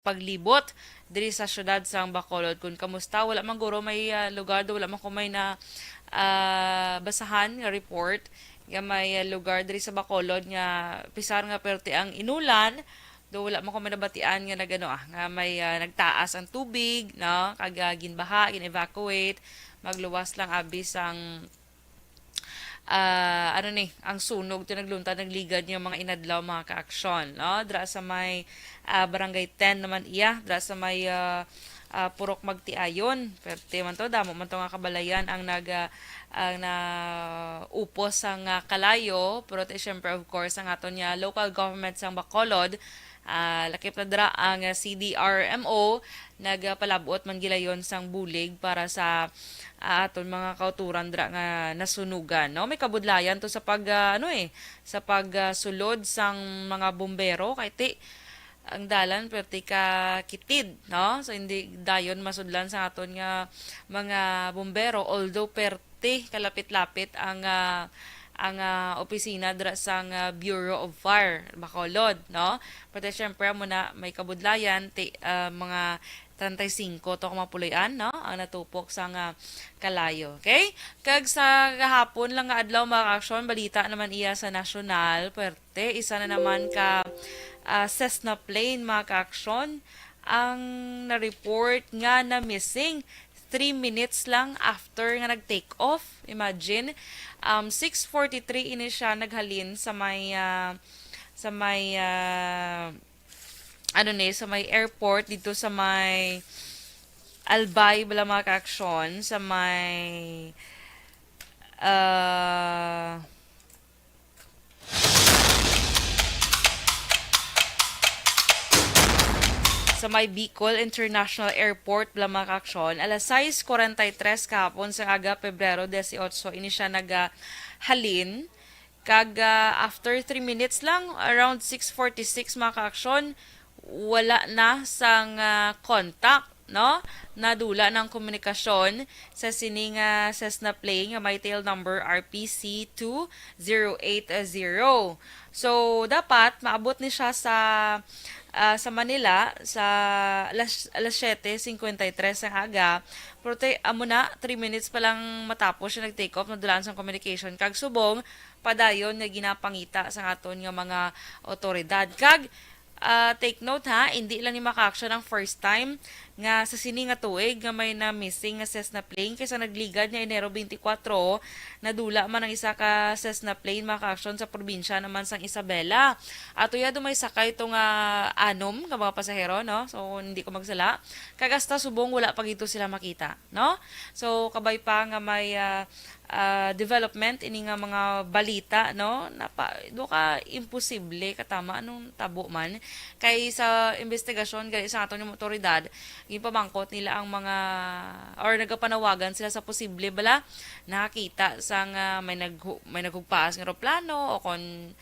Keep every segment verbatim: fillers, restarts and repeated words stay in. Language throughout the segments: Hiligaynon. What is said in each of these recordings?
paglibot diri sa siyudad sang Bacolod. Kun kamusta, wala man guro may, ah, lugar, do wala man ko may na, ah, basahan nga report nga may, ah, lugar diri sa Bacolod nga pisar nga perte ang inulan, do wala man ko may nabatian nga nagano, ah, nga may, ah, nagtaas ang tubig, no? Kag, ah, ginbaha, gin-evacuate, magluwas lang abi sang ah, ano ni, ang sunog ti nagluntad, nagligad nga mga inadlaw, mga kaaksyon, no? Dira sa may, ah, Barangay ten naman iya, dira sa may, ah, ah, Purok Magtiayon. Perte man to, damo man to nga kabalayan ang nag, ah, ang naupos sang, ah, kalayo, pero ti, syempre, of course, ang aton nga local government sang Bacolod, ah, lakip na dira ang, ah, C D R M O, nagapalab-ot man gilayon sang bulig para sa, ah, aton mga kauturan dira nga nasunugan, no? May kabudlayan to sa pag, ah, ano eh, sa pag, ah, sulod sang mga bombero, kay ti, ang dalan perti ka kitid, no? So, hindi dayon masudlan sa aton nga mga bombero, although perti kalapit-lapit ang, ah, ang, ah, opisina dira sang, ah, Bureau of Fire, Bacolod, no? Pero syempre, amo na, may kabudlayan, ti, ah, mga treinta y cinco to ka mga puloy-an, no? Ang natupok sang, ah, kalayo. Okay? Kag sa gahapon lang nga adlaw, mga kaaksyon, balita naman iya sa nasyonal, pwerte, isa na naman ka, ah, Cessna plane, mga kaaksyon, ang na-report nga na-missing three minutes lang after nga nag-take off. Imagine, um, six forty-three ini siya naghalin sa may, ah, sa may, ah, ano ni, sa may airport dito sa may Albay, bala, mga kaaksyon, sa may, ah, sa may Bicol International Airport, bala, mga kaaksyon, alas sais cuarenta y tres kahapon sa aga, Pebrero dieciocho, ini siya nagahalin. Kag, ah, after three minutes lang, around six forty-six, mga kaaksyon, wala na sang, ah, contact, no? Nadula ng komunikasyon sa sini nga Cessna plane nga may tail number R P C two zero eight zero. So, dapat maabot ni siya sa, ah, sa Manila sa alas, alas siyete cincuenta y tres ang aga. Pero te, amo na, three minutes pa lang matapos siya nag-take off, nadulaan sang communication. Kag subong, padayon nga ginapangita sa aton nga mga awtoridad. Kag, ah, take note ha, hindi lang ni, mga kaaksyon, ang first time nga sa sini nga tuig nga may na-missing nga Cessna plane, kay sa nagligad nga Enero twenty-four, nadula man ang isa ka Cessna plane, mga kaaksyon, sa probinsya naman sang Isabela. Ato ya, dumay sakay to nga anom nga mga pasahero, no? So, hindi ko magsala. Kag hasta subong, wala pa gid to sila makita, no? So, kabay pa nga may, ah, ah, development ini nga mga balita, no? Napa-, do ka imposible katama anong tabo man. Kay sa investigasyon gali sa aton nga mga awtoridad, ginpamangkot nila ang mga, or nagapanawagan sila sa posible bala nakakita sang may naghu-, may naghugpaas nga eroplano o kon,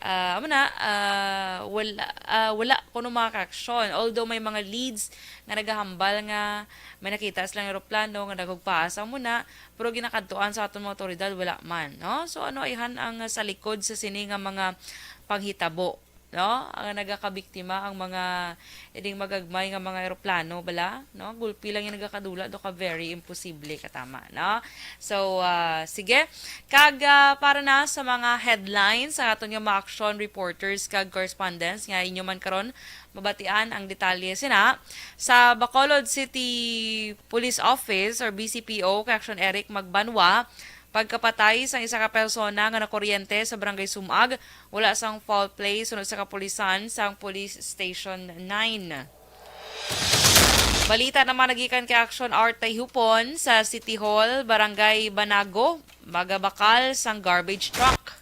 ah, amo na, ah, wala, ah, wala kuno, mga kaaksyon. Although may mga leads nga nagahambal nga may nakita silang eroplano nga naghugpaas, amo na, pero ginakadtuan sa aton mga awtoridad, wala man, no? So, ano ayhan ang sa likod sa sini nga mga panghitabo, no? Ang nagakabiktima ang mga ining magagmay nga mga eroplano bala, no? Gulpi lang yung nagakadula, do ka very imposible katama, no? So, ah, sige. Kag, ah, para na sa mga headlines, ang aton nga mga action reporters kag correspondents nga inyo man karon mabatian ang detalye sina. Sa Bacolod City Police Office or B C P O, kay Action Eric Magbanwa, pagkapatay sang isa ka persona nga nakuryente sa Barangay Sumag, wala sang foul play sunod sa kapulisan sang Police Station nine. Balita naman nagikan kay Action Art Tayhupon sa City Hall, Barangay Banago, magabakal sang garbage truck.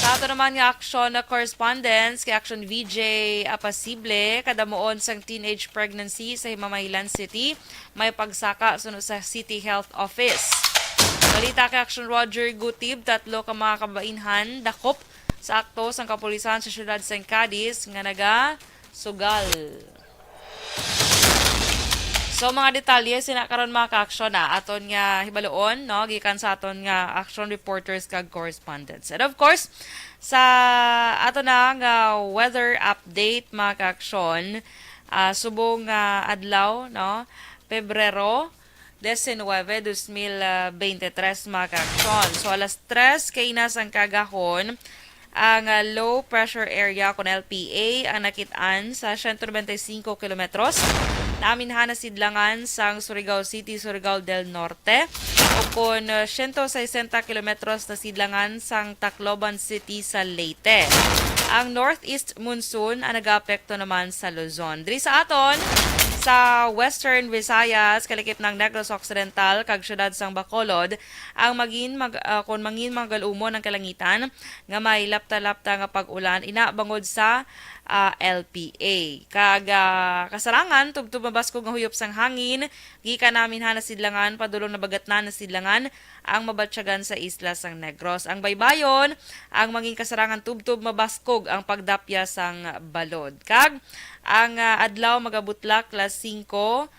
Sa ato naman nga aksyon na correspondence kay Action V J Apasible, kadamuon sang teenage pregnancy sa Himamaylan City, may pagsaka suno sa City Health Office. Balita kay Action Roger Gutib, tatlo ka mga kabainhan dakop sa akto sang kapulisan sa siyudad sang Cadiz nga nagasugal. So, mga detalye sina karon, mga ka-aksyon, ah, aton nga hibaluon, no, gikan sa aton nga action reporters kag correspondents. And of course, sa ato na nga weather update, mga ka-aksyon, ah, subong nga adlaw, no, Pebrero diecinueve, dos mil veintitrés, mga ka-aksyon. So, alas tres kaina sang kagahon, ang, ah, low pressure area, kon L P A, ang nakit-an sa siyento nobenta y singko kilometros. Naminhan na sidlangan sang Surigao City, Surigao del Norte, o kon, ah, siyento sesenta kilometros na sidlangan sang Tacloban City sa Leyte. Ang northeast monsoon ang nagaapekto naman sa Luzon. Diri sa aton, sa Western Visayas, kalakip ng Negros Occidental, kag siyudad sang Bacolod, ang mangin mag-, ah, kon mangin magalumo ng kalangitan nga may lapta-lapta nga pag-ulan, ina bangod sa, ah, L P A. Kag, ah, kasarangan, tubtob mabaskog nga huyop sang hangin, gikan namin ha nasidlangan, padulong nabagatnan nasidlangan, ang mabatyagan sa isla sang Negros. Ang baybayon, ang mangin kasarangan tubtob mabaskog ang pagdapya sang balod. Kag ang, ah, adlaw magabutlak las singko,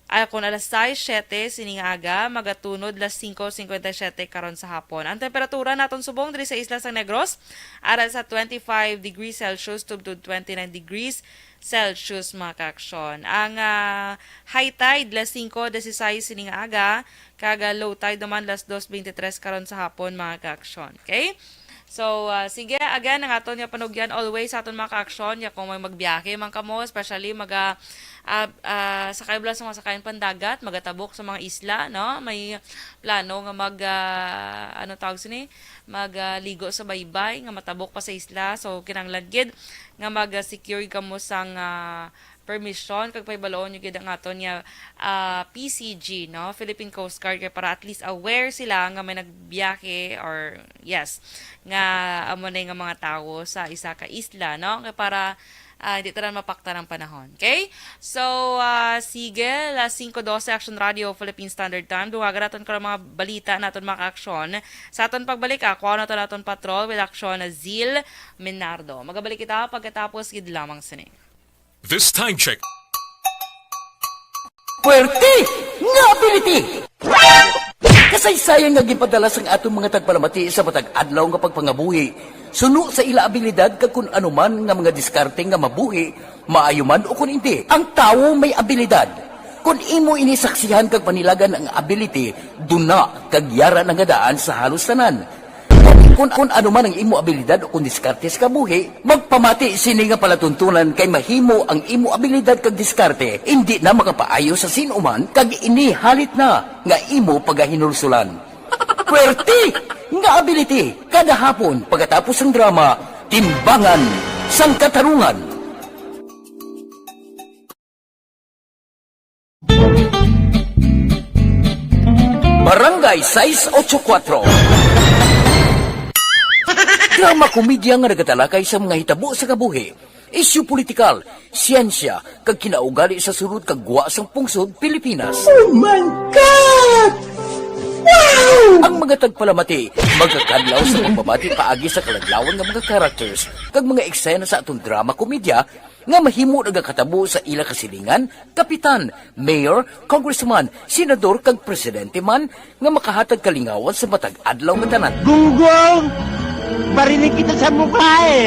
ah, kon alas sais, siyete sini nga aga, magatunod las singko singkwenta y siyete karon sa hapon. Ang temperatura naton subong diri sa isla sang Negros, ara sa twenty-five degrees Celsius tubtob twenty-nine degrees Celsius, mga kaaksyon. Ang, ah, high tide, las singko dieciséis sini nga aga, kag, ah, low tide naman, las dos veintitrés karon sa hapon, mga kaaksyon. Okay? So, ah, sige, again, ang aton nga panugyan always sa aton mga kaaksyon, ya kung may magbiyahe man kamo, especially maga, ah, ah, sakay bala sa mga sakayan pandagat, magatabok sa mga isla, no? May plano nga mag, ah, ano tawag sini? Mag, ah, ligo sa baybay, nga matabok pa sa isla. So, kinahanglan gid nga mag-secure kamo sang, ah, permission, kag pahibaloon nyo gid ang aton nga, ah, P C G, no? Philippine Coast Guard, kay para at least aware sila nga may nagbiyahe or, yes, nga amo na nga mga tawo sa isa ka isla, no? Kay para, ah, hindi tanan mapaktan ang panahon. Okay? So, ah, sige, las singko dose, Action Radio, Philippine Standard Time. Dungagan naton karon mga balita naton, mga kaaksyon. Sa aton pagbalik, ah, kuha naton aton patrol with Action Zil Minardo. Magabalik kita pagkatapos gid lamang sini. This time check. Puwerte nga ability! Kasaysayan nga ginpadala sang aton mga tagpalamati sa matag adlaw nga pagpangabuhi, suno sa ila abilidad kag kun ano man nga mga diskarte nga mabuhi, maayo man o kun indi. Ang tawo may abilidad. Kun imo ini saksihan kag panilagan ang ability, duna kag yara na nga daan sa halos tanan. Kun, kun ano man ang imo abilidad o kun diskarte sa kabuhi, magpamati sini nga palatuntunan kay mahimo ang imo abilidad kag diskarte indi na makapaayo sa sin-o man kag ini halit na nga imo pagahinulsulan. Puwerte nga ability kada hapon pagkatapos sang drama, Timbangan sang Katarungan. Barangay sais ocho kuwatro. Drama komedya nga nagatalakay sa mga hitabo sa kabuhi, isyu politikal, siyensya, kag kinaugali sa sulod kag gwa sang pungsod Pilipinas. Oh my God! Wow! Ang mga tagpalamati magakadlaw sa pagbabati paagi sa kaladlawan nga mga characters kag mga eksena sa aton drama komedya nga mahimo nagakatabo sa ila kasilingan, kapitan, mayor, congressman, senador, kag presidente man nga makahatag kalingawan sa matag adlaw nga tanan. Gunggong! Barinig kita sa mukha eh!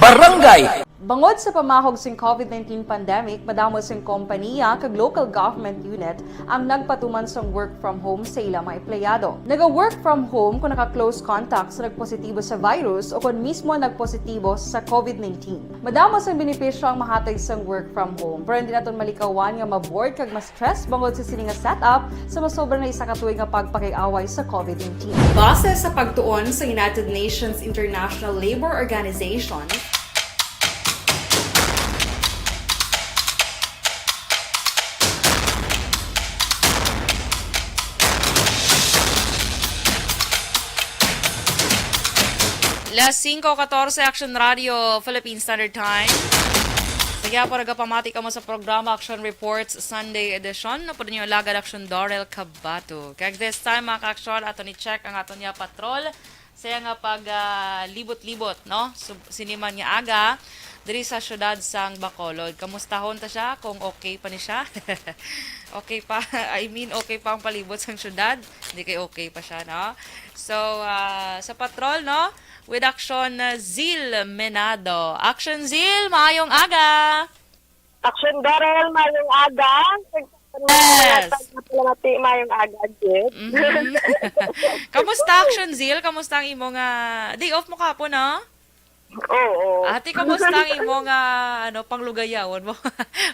Barangay Bangod sa pamahog sing covid nineteen pandemic, madamo sing kompaniya kag local government unit ang nagpatuman sang work from home sa ila mga empleyado. Naga-work from home kung naka-close contact sa nagpositibo sa virus o kon mismo nagpositibo sa covid nineteen. Madamo sang benepisyo ang mahatag sang work from home, pero hindi naton malikawan nga ma-bored kag ma-stress bangod sa sini nga setup sa masobra na isa ka tuig nga pagpakig-away sa covid nineteen. Base sa pagtuon sa United Nations International Labour Organization, Las singko katorse, Action Radio, Philippine Standard Time. Sa gihapon, nagapamati kamo sa programa Action Reports Sunday Edition. Pwede niyo alagad Action Dorel Cabato. Kag this time, mga ka-action, ato ni check ang aton niya patrol. Saya nga pag, ah, libot-libot, no? Sub-, sini man nga aga, diri sa siyudad sang Bacolod. Kamustahon ta siya kung okay pa ni siya? Okay pa, I mean, okay pa ang palibot sang siyudad? Hindi kay okay pa siya, no? So, ah, sa patrol, no? With Action, ah, Zil Menado. Action Zil, maayong aga! Action Daryl, maayong aga. Yes. Palamati, maayong aga, Jed. Mhm. Kamusta, Action Zil? Kamusta ang imo nga day off mo kahapon, no? Oo. Ate, kamusta ang imo nga, ano, panglugayawon mo?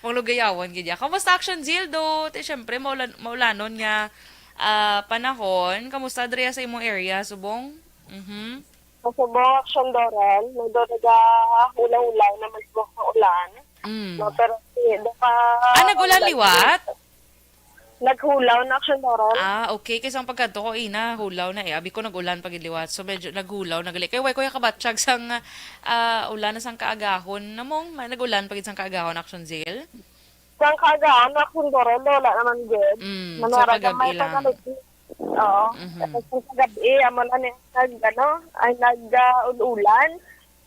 Panglugayawon, gid ya. Kamusta, Action Zil? Do, ti, syempre, maulan, maulanon nga, ah, panahon. Kamusta diri sa imong area, subong? Mhm. Sa Subong, Action Daryl, nagdo nagahulaw-hulaw naman po sa ulan. Mm. No, pero si, do ka, Ah, nag-ulan ulan liwat? Naghulaw na, Action Daryl. Ah, okay. Kay sa pagkadto ko, ina, hulaw na eh. Abi ko, nag-ulan pa gid liwat. So, medyo naghulaw na gali. Kay way ko ya kabatyag sang, ah, ulan na sang kaagahon. Namong, ma-, nag-ulan pa gid sang kaagahon, Action Zil? Sang kaagahon, Action Daryl, wala naman gid. Mm, so, Manara kagab-i gamay pa lang. Kami. Oo. Mhm. Tapos sa gabi, amo na ni nag, ano, ay nag, ah, ul-ulan.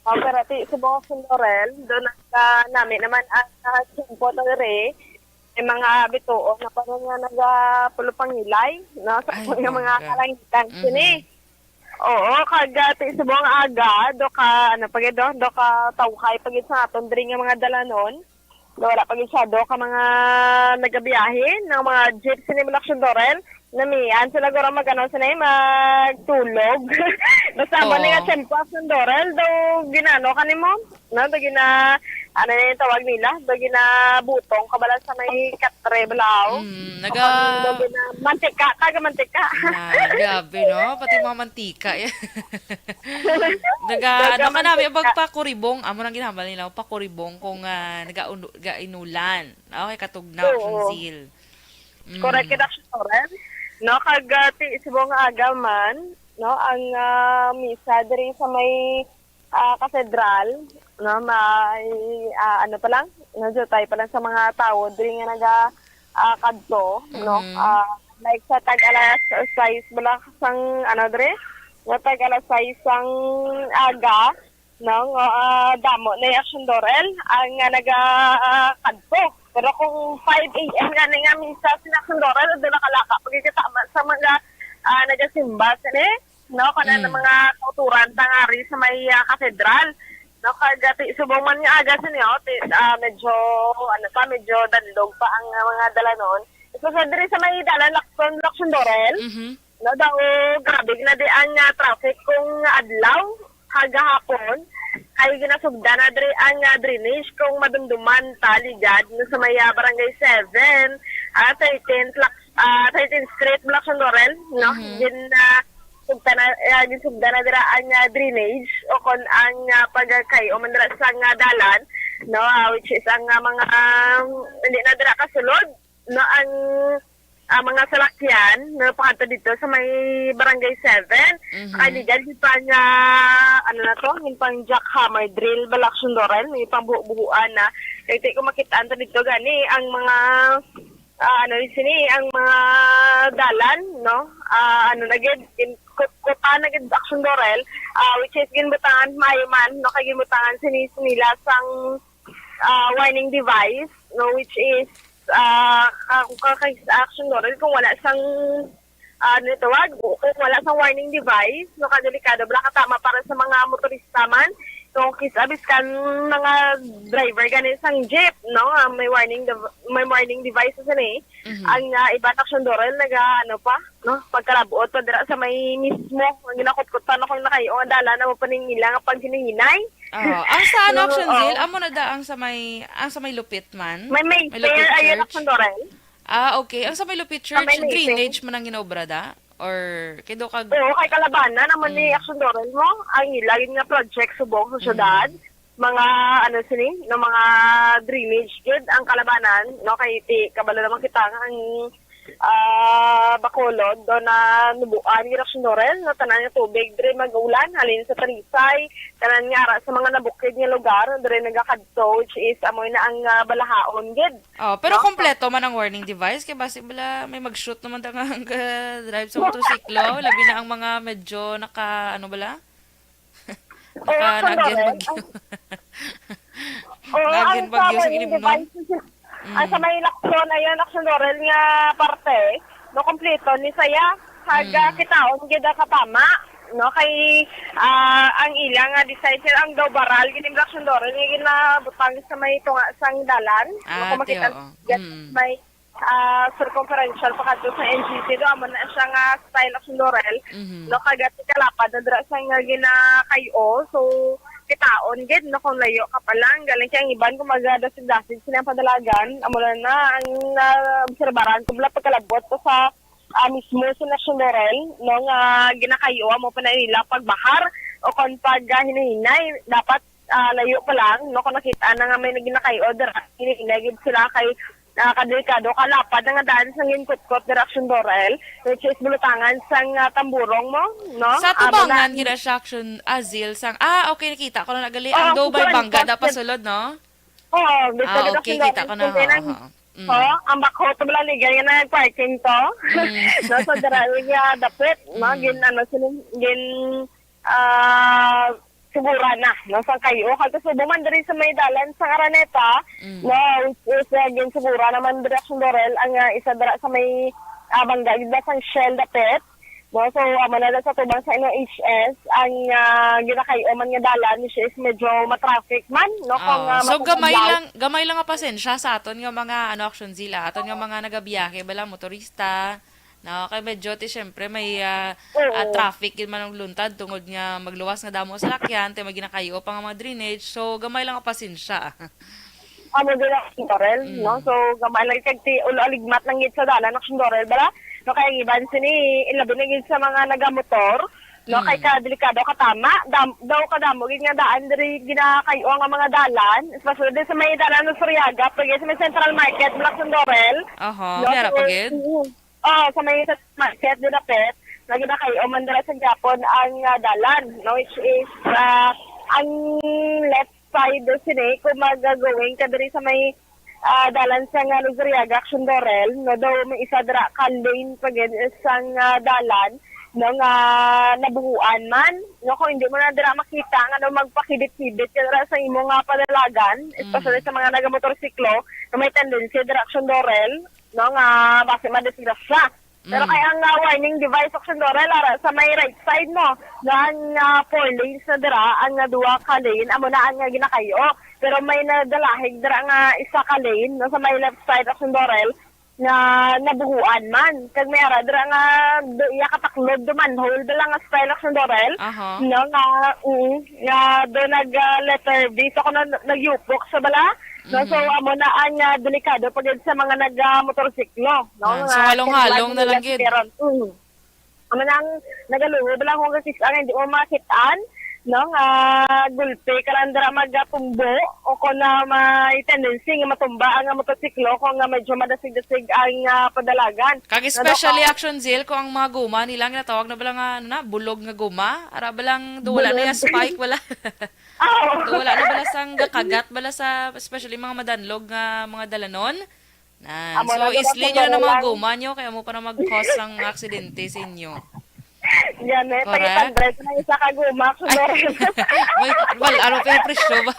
Ah, pero ti, Subong, Action Daryl, do nag, ah, nami naman ang, ah, tiyempo diri. May mga bituon na pa nga nagapulupangilay, no? Sa Ay, mga, mga bongga. Kalangitan. Mhm. Sini. Oo, kag, ah, ti, Subong, aga, do ka, ano, pa gid, do, do ka tawhay pa gid sa aton diri nga mga dalanon. Do, wala pa gid siya, do ka mga nagabiyahe, ng mga jeep sini, mga Action Daryl. Namian sila guro mag, ano, sini, magtulog. Basta mo ni nga Oo. Tiyempo, Action Daryl, do ginano ka nimo? No, do gina-, ano yung tawag nila? Do ginabutong ka bala sa may katre, balaw? Mm, Ako, naga- do gina-, mantika, taga mantika. Na, grabe, no? Pati mga mantika. Naga, Naga ano ka namin, mantika. Pag pakuribong, amo nang ginahambal nila, pakuribong kung, ah, naga-, ga-inulan. Okay, katugnaw, Oo. Action Zil. Mm. Correct, Action Daryl. No, kag, ah, ti, Subong, aga man, no, ang, ah, misa diri sa may, ah, katedral, no, may, ah, ano pa lang, nadutay pa lang sa mga tawo diri nga naga, ah, kadto, no. Mm. Ah, like sa tag alas sais bala sang, ano, diri, nga tag alas sais sang aga, no, nga, ah, damo na yung Action Daryl ang, ah, naga, ah, kadto. Pero kung five A M gani nga misa sa Action Daryl, doon nakalaka pagkikita sa mga, ah, nagasimba sini, no, kana Mm. ng mga kauturan tangari sa may, ah, katedral. No, kag ti, Subong man nga aga sini, oh, ti, ah, medyo, ano pa, medyo danlog pa ang, ah, mga dalanon. Especially diri sa may dalan Lacson, Action Daryl. Mhm. No, daw, grabe na di ang, ah, traffic kung adlaw, kagahapon, kay ginasugdan na diri ang, ah, drainage kung madumduman ta ligad no sa may, ah, Barangay seven, ah, thirteenth Lac-, ah, thirteenth Street, Lacson Laurel, no? Mhm. Gin, ah, sugdan na, ah, ginsugdan na dira ang, ah, drainage o kon ang, ah, pagkay o man dira sa nga dalan, no? Ah, which is ang, ah, mga, um, hindi na dira kasulod, no, ang, ah, mga salakyan, no, pakadto dito sa may Barangay seven. Mhm. Kay legal, di pa nga, ano na to, yung pang jackhammer drill, bala, Action Daryl, may pangbuho-buhuan na. Kay di ko makitaan to dito gani, ang mga, ah, ano, sini, ang mga dalan, no, ah, ano na gid, in-, kut-, kuta na gid, Action Daryl, ah, which is ginbutangan, maayo man, no, kay ginbutangan sini, sinila sang ah, warning device, no, which is, ah, ka-, ka-, ka-, Action Daryl, kung wala sang, ah, ano tawag, kung wala sang warning device, no, kadelikado bala katama para sa mga motorista man, no, kis-, ah, biskan mga driver gani sang jeep, no, ah, may warning dev-, may warning device sa sini. Mhm. Ang, ah, iba, Action Daryl, naga, ano pa, no, pagkalabuot pa dira sa may mismo, ang ginakutkot pa na kung nakayo ang dalan na mapaningila nga paghinay-hinay. Oo. Ang sa ano, So, Action Zil, oo. Amo na da ang sa may, ang sa may Lupit man? May, may May Lupit fair, ayun, Church? Action Daryl. Ah, okay. Ang sa may Lupit Sa Church, may Lupit. Drainage man ang ginaobra da? Or kay do kag Oo, kay kalabanan naman ni Mm. Action Daryl mo. Ang ila gid nga project subong sa Mm. syudad. Mga, ano, sini, no, mga drainage gid ang kalabanan, no, kay ti, kabalo naman kita nga ang, ah, Bacolod, do na nubuan gid, Action Dorel, no, tanan nga tubig diri mag-ulan halin sa Talisay, tanan nga ara sa mga nabukid nga lugar diri nagakadto, which is amoy na ang, ah, balahaon gid. Oh, pero No? kompleto man ang warning device kay basi bala may mag-shoot naman ta nga drive sa motorsiklo, labi na ang mga medyo naka ano bala? Oo, Naka Action nagyan Dorel. bagyo. Oo, Nagyan ang sa bagyo sa warning ilimnon. device, ang sa Mm. may Lacson, ayun, Action Dorel nga parte, no, kompleto ni saya. Kag, ah, Mm. kitaon gid ang katama, no, kay, ah, ang ila nga design, sir, ang daw baral gid ni Action Dorel nga ginabutang sa may tunga sang dalan, no, Ah, kung ti, makita oo. gid Mm. may, ah, circumferential pa kadto sa N G C do, amo na siya nga style, Action Dorel, Mhm. no, kag kalapad na dira sa nga ginakay-o. So, kitaon gid, no, kung layo ka pa lang. Galing kay ang iban kung magadasig-dasig sila ang padalagan, amo na na ang naobserbaran ko bala pagkalabot ko sa, ah, mismo sa Action Dorel, no, nga ginakay-o, amo pa na nila pagbahar o kon pag, ah, hinay-hinay. Dapat, ah, layo pa lang, no, kung nakita na nga may ginakay-o dira, hinay-hinay gid sila kay, ah, kadelikado, kalapad na nga daan sang ginkutkot dira, Action Dorel, which is bulutangan sang, ah, Tamburong mo, no? Sa Amo na Tubangan, ang gid siya, Action, Azil, sang, ah, okay, nakita ko na nagali. Oo, Ang Dover kuan, Bangga, kuan, dapat sulod, no? Oo, dito Ah, kita okay, sa kita ko na, Lawrence. Kaya oo, nang, oo. Mm. oh, ang bakho to, Malaligan, nga nag-parking to. Mm. No, sa Daraig, ah, dapit, no? Mm. Gin, ano, sila, gin, ah, sugura na, no? Sa kayo, kag kasubo man diri sa may dalan sa Araneta, Mm. no? Which is, ah, gin sugura naman diri, Action Dorel, ang, ah, isa dira sa may, ah, bangga, gid ba, sang Shell dapit. No, so, amo na lang sa tubang sa N O H S, ang, ah, ginakay-o man nga dalan, which is medyo matraffic man, no, kung, Oo. ah, So, matag gamay adlaw. lang, gamay lang nga pasensya sa aton nga mga, ano, Action Zila, aton nga mga nagabiyahe, bala, motorista, no, kay medyo, ti, syempre, may, ah, ah, Oo. traffic gid man ang luntad tungod nga magluwas nga damo ang salakyan, ti, may ginakay-o pa nga mga drainage, so, gamay lang nga pasensya. Amo din ang Action Dorel, Mm. no? So, gamay lang kag ti ulo aligmat lang gid sa dalan ang Action Dorel, bala. No, kay ang iban sini, ilabi na gid sa mga nagamotor, no? Mm. Kay ka delikado katama, dam-, daw kadamo gid nga daan diri ginakay-o nga mga dalan, especially din sa may dalan ng Suryaga, pag sa may Central Market, bala, Action Dorel. Aha, No, may ara so, pa gid? mm. Oh, sa may Central Market, di dapit, na ginakay-o man dira sa gyapon ang, ah, dalan, no? Which is, ah, ang left side sini, kung mag-going ka diri sa may, ah, dalan sa nga Luzuriaga, Action Dorel, no, daw may isa dira ka lane pa gid sang, ah, dalan, no, nga nabuhuan man, no, kung hindi mo na dira makita nga daw magpakibit-kibit ka dira sa imo nga padalagan, especially Mm. sa mga nagamotorsiklo, na may tendency dira, Action Dorel, no, nga basi madisgrasya. Pero Mm. kay ang, ah, warning device, Action Dorel, ara sa may right side mo, nga ang, ah, four lanes na dira, ang, ah, duha ka lane, amo na ang, ah, ginakayo. Pero may nadalahig dira nga isa ka lane, no, sa may left side, Action Dorel, nga nabuhuan man. Kag may ara dira nga do, iya kataklod do manhole, dala nga style, Action Dorel, Aha. no, nga, mm, nga do nag, ah, letter B. So, kung na, nagyupok sa bala, No, so, Mm. amo na ang, ah, delikado pa gid sa mga nag, ah, motorsiklo, no? Ah, so, Nga halong-halong na lang gid. Kailangan nila sipiran. Mm. Amo na ang nagaluhoy lang kung kakis-an, hindi mo makit-an, no? Nga gulpi ka lang dira magatumbo o kung na may tendency nga matumba ang, ah, motorsiklo kung nga medyo madasig-dasig ang, ah, padalagan. Kag No, especially, Doc? Action Zil, kung ang mga guma nila, ang ginatawag na bala nga, ano na, bulog nga guma? Ara ba lang, do wala na Bulog. yung spike, wala? Ah, oo. So, wala na bala sang gakagat bala sa, especially mga madanlog nga mga dalanon? Nan. Amo So, lang, isli nyo na lang ang mga wala. guma nyo, kaya mo para mag-cause ng aksidente sa inyo. Yan eh, Correct? Tag-eight hundred na isa ka guma, Ay, sunod. May, well, ano pa yung presyo ba?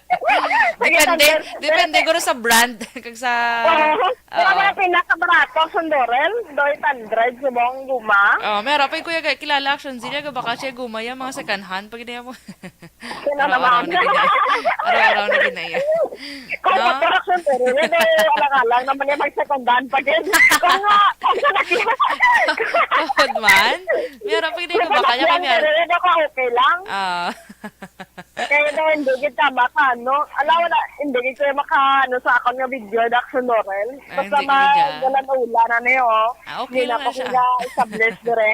Depende, Tag-eight hundred. depende guro sa brand, kag sa, Oo. Pero oo. mga pinakabarato, Sundorel, do eight hundred, subong guma. Oh, meron pa yung kuya, kilala, Action Zilla, baka siya guma yung mga second hand, pag hindi mo. Sino Araw-araw naman? na ginaya. Araw-araw na ginaya. Kung No? motor, Action Zilla, do, alang-alang naman yung mag-second hand pa din. Kung nga, kung sa nakita. Tuhod man? Meron pa yung Kung baka niya kami. Zilla, baka okay lang. Ah. Kaya daw, hindi gid tama ka, no? Ala, wala, hindi gid kayo maka, ano, sa akon nga video, Action Dorel. Ay, Basta hindi ko ma-, dyan. Dalan ulan, ano yun, oh. Ah, okay Hindi lang na na siya. Ako nga establish dire.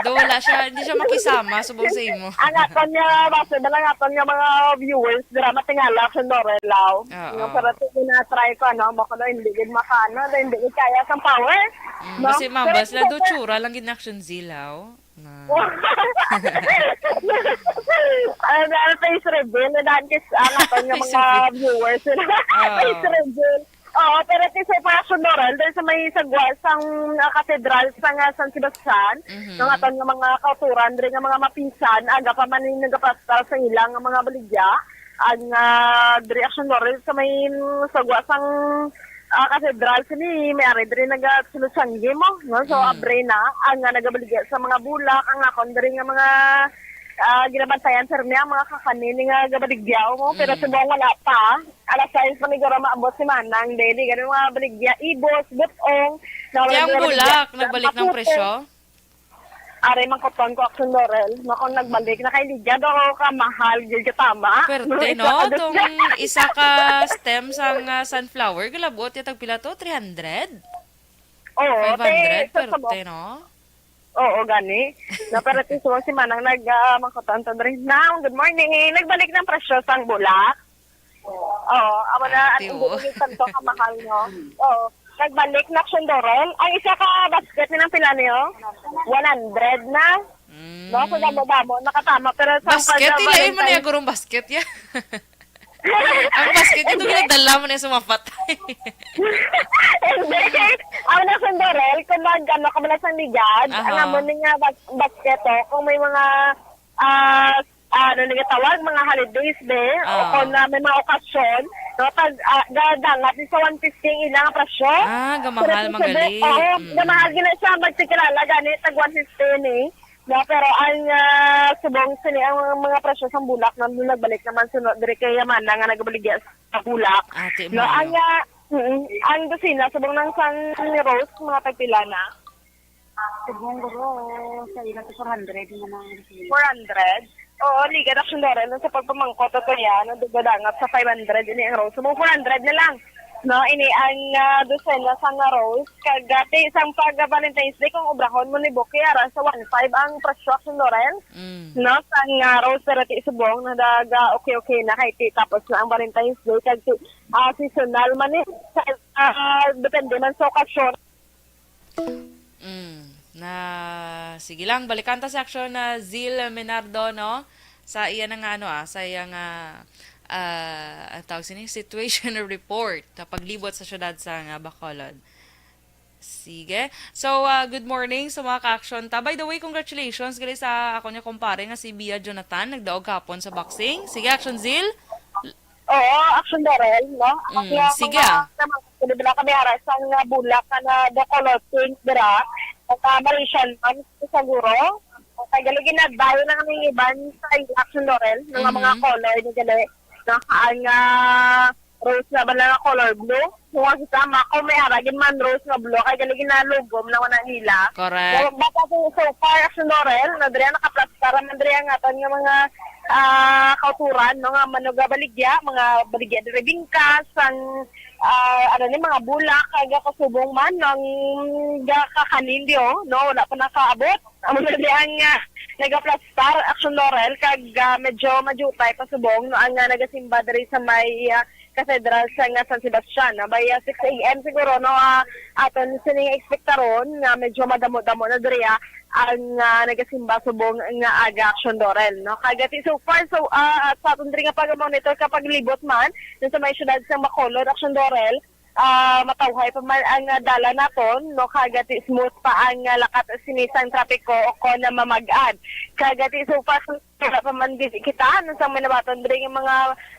Daw wala siya, hindi siya makisama subong sa imo. Ang aton nga, basta ba lang aton nga mga viewers, dira matingala, Action Dorel, law. Oo. Nga, pero ito, na-try ko, ano, mo ko na, hindi gid makaano, hindi gid kaya sang power. Mm, no? Kasi Pero mambas na ito, do, tsura lang gid na Action Zil, haw? Nga. Ano, ano, face reveal, na daan kis-, ang aton nga Face mga reveal. viewers, Oo. face reveal. Oo, pero ti sa Passion Doral, dahil sa may sagwa sang, ah, katedral sa nga San Sebastian, Mhm. nga aton nga mga kauturan, diri nga mga mapisan, aga pa man yung nagapastar sa ilang nga mga baligya, ang, ah, diri Action Doral sa may, mm, sagwa sang, ah, katedral, sini, may ari diri nagasunod sanggi mo, no? So, Mm. abre na, ang, ah, nagabaligya sa mga bulak, ang akon diri nga mga, ah, ginabantayan, sir, niya, mga kakanin nga gabaligya mo, pero Mm. subong wala pa. Alas sais pa ni Goro maabot si Manang, dili, ganun mga baligya, ibos, butong, na Kaya ang wala bulak, nagbaligya. nagbalik ng Maputi. presyo? Are, mangkuton ko, Action Dorel, no, kung nagbalik na kay Lydia, daw ka mahal, gyud ka tama. Perte, Isa no? ka Itong isa ka stem sang, ah, sunflower, galabot, ya tagpila to? Three hundred? Oo, Five hundred? te, sa sabong. Perte, no? Oo, gani. Na, pero ti subong si Manang nag, ah, mangkuton to, dre. Nang, good morning. Nagbalik ng presyo sang bulak. Oo, amo na, Ate, ang oh. hindi tanto kamahal, no? Oo. Nagbalik na, Action Dorel. Ang isa ka basket ni ng pila niyo? One hundred na. Mm. No, so damo-damo, nakatama. Pero sa Basket, pag-, ilain mo na Valentine's yung gurong basket, ya. Ang basket, ito Hindi. ginadala mo na yung sumapat. Hindi. Ang na, Action Dorel, kung mag, ano, kamalas ng ligad, Aha. ang amo ni nga bas-, basket, oh, kung may mga, ah, ano nila tawag, mga holidays, be, o Ah. kung na may mga okasyon, no, pag, ah, gadangat ni sa one fifty ang ilang presyo. Ah, gamahal Pero man sabi, gali. oo, Mm. gamahal gina siya, magtikilala, gani, tag one fifty ni. No, pero ang, ah, subong sini, ang mga presyo sang bulak, no, nagbalik naman sunod, diri kay Amanda nga nagabaligya sa bulak. Ate No, Mayo. ang, ah, mm, ang dosina, subong nang sang rose, mga tagpila na. Subong, guro, sa ila sa four hundred na lang. Four hundred? Oo, liga na siyang dara na sa pagpamangkot ato yan, ang dugadangap sa five hundred, ini ang rose. Subong four hundred na lang. No, ini ang, ah, dosena sa nga rose. Kag, ah, ti, sang pag, ah, Valentine's Day, kung obrahon mo ni Buki, ara sa one five ang presyo, Action Dorel. Mm. No, sang, ah, rose, pero ti subong, nadaga, okay, okay na, kay ti, tapos na ang Valentine's Day, kag ti, ah, seasonal man ni, sa, ah, depende man sa okasyon. Mm, na, sige lang, balikan ta si Action na Zil Menardo, no? Sa iya na nga, ano, ah, sa iya nga, ah, ang tawag sini, situation report sa paglibot sa syudad sa nga Bacolod. Sige. So, ah, good morning sa mga ka-action ta. By the way, congratulations gali sa ako niya kumpare nga si Bia Jonathan, nagdaog kapon sa boxing. Sige, Action Zil. Oo, Action Dorel, no? Mm, Kaya sige, mga, ah. Sa mga, di ba, kami ara sa nga bulak ka na the color pink, dira. At, ah, Marician man, siguro. Kaya gali ginadbayo na kami iban sa Action Dorel, ng mga Mhm. color ni gali. No? Ang, ah, rose na ba na color blue? Kung ang kita, mako, may ara gid man rose nga blue, kaya gali ginalugom na wala nila. Correct. So, baka po, so far, Action Dorel, na diri nakaplastar man diri ang aton nga mga, ah, kauturan, no, nga manugabaligya, mga baligya diri bingkas, ang, ah, ano ni, mga bulak, kag kasubong man, ang gakakanindyo, no, wala pa nakaabot. Amo na di ang, ah, nagaplastar, Action Dorel, kag, ah, medyo majutay pa subong, no, ang, ah, nagasimba diri sa may, ah, Cathedral sa nga San Sebastian, no? By, ah, six A M siguro, no, ah, aton sining ekspektaron nga medyo madamo-damo na diri, ah, ang, ah, nagasimba subong nga aga, Action Dorel, no? Kag ati so far, so, ah, at sa aton diri nga pag-monitor ka paglibot man, dun sa may siyudad sa Bacolod, Action Dorel, ah, matawhay pa man ang, ah, dalan naton, no? Kag ati smooth pa ang, ah, lakat sini sang trapiko o kon na mamag-an. Kag ati so far, wala pa man gid kita, ano, sa may nabaton diri nga mga,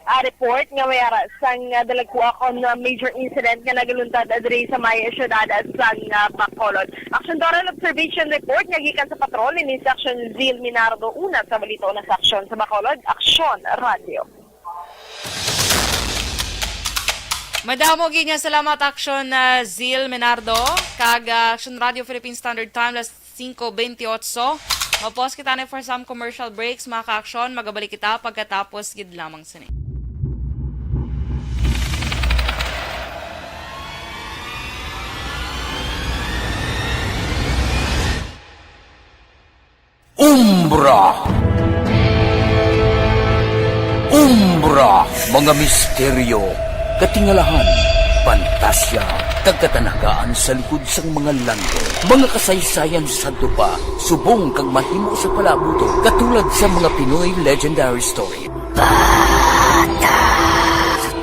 ah, report nga may ara sang, ah, dalagkua kon, ah, major incident nga nagaluntad, ah, diri sa may siyudad, ah, sang, ah, Bacolod. Action Dorel observation report nga gikan sa patrol, ini si Action Zil Minardo, una sa balita, una sa aksyon sa Bacolod, Aksyon Radio. Madamo gid nga salamat, Action, ah, Zil Menardo, kag, ah, Action Radio Philippine Standard Time, alas singko bentiocho. Mapos kita na for some commercial breaks, mga ka-aksyon. Magabalik kita pagkatapos gid lamang sini. Umbra. Umbra, mga misteryo, katingalahan, pantasya, kag katanagaan sa likod sang mga langgam. Mga kasaysayan sadto pa, subong kag mahimo sa palabuton, katulad sa mga Pinoy legendary story.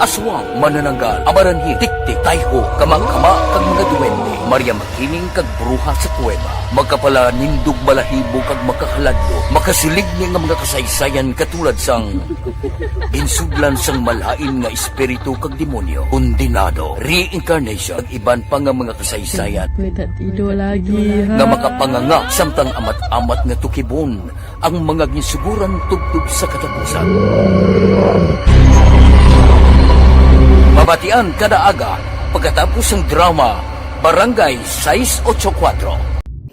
Aswang, manananggal, amaranhi, tiktik, tayho, kama-kama, kag mga duwende, Maria Makiling, kag bruha sa kuweba, makapalanindog balahibo kag makakaladlok, makasilig ni nga mga kasaysayan katulad sang ginsudlan sang malain nga espiritu kag demonyo, kondenado, reincarnation, kag iban pa nga mga kasaysayan May tatido lagi, nga ha? makapanganga samtang amat-amat nga tukibon ang mga ginsuguran tubtob sa katapusan. Mabatian kada aga pagkatapos sang drama, Barangay sais ocho kuwatro.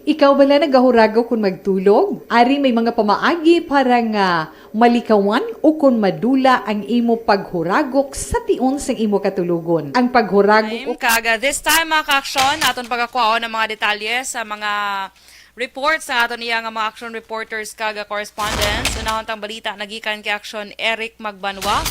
Ikaw bala nagahuragok kon magtulog? Ari may mga pamaagi para nga malikawan o kon madula ang imo paghuragok sa tion sang imo katulogon. Ang paghuragok Time, o kag, uh, this time, mga ka-aksyon, aton pagakwaon ang mga detalye sa mga report sa aton iya nga mga action reporters kag correspondents. Unahon tang balita nagikan kay Action Eric Magbanwa.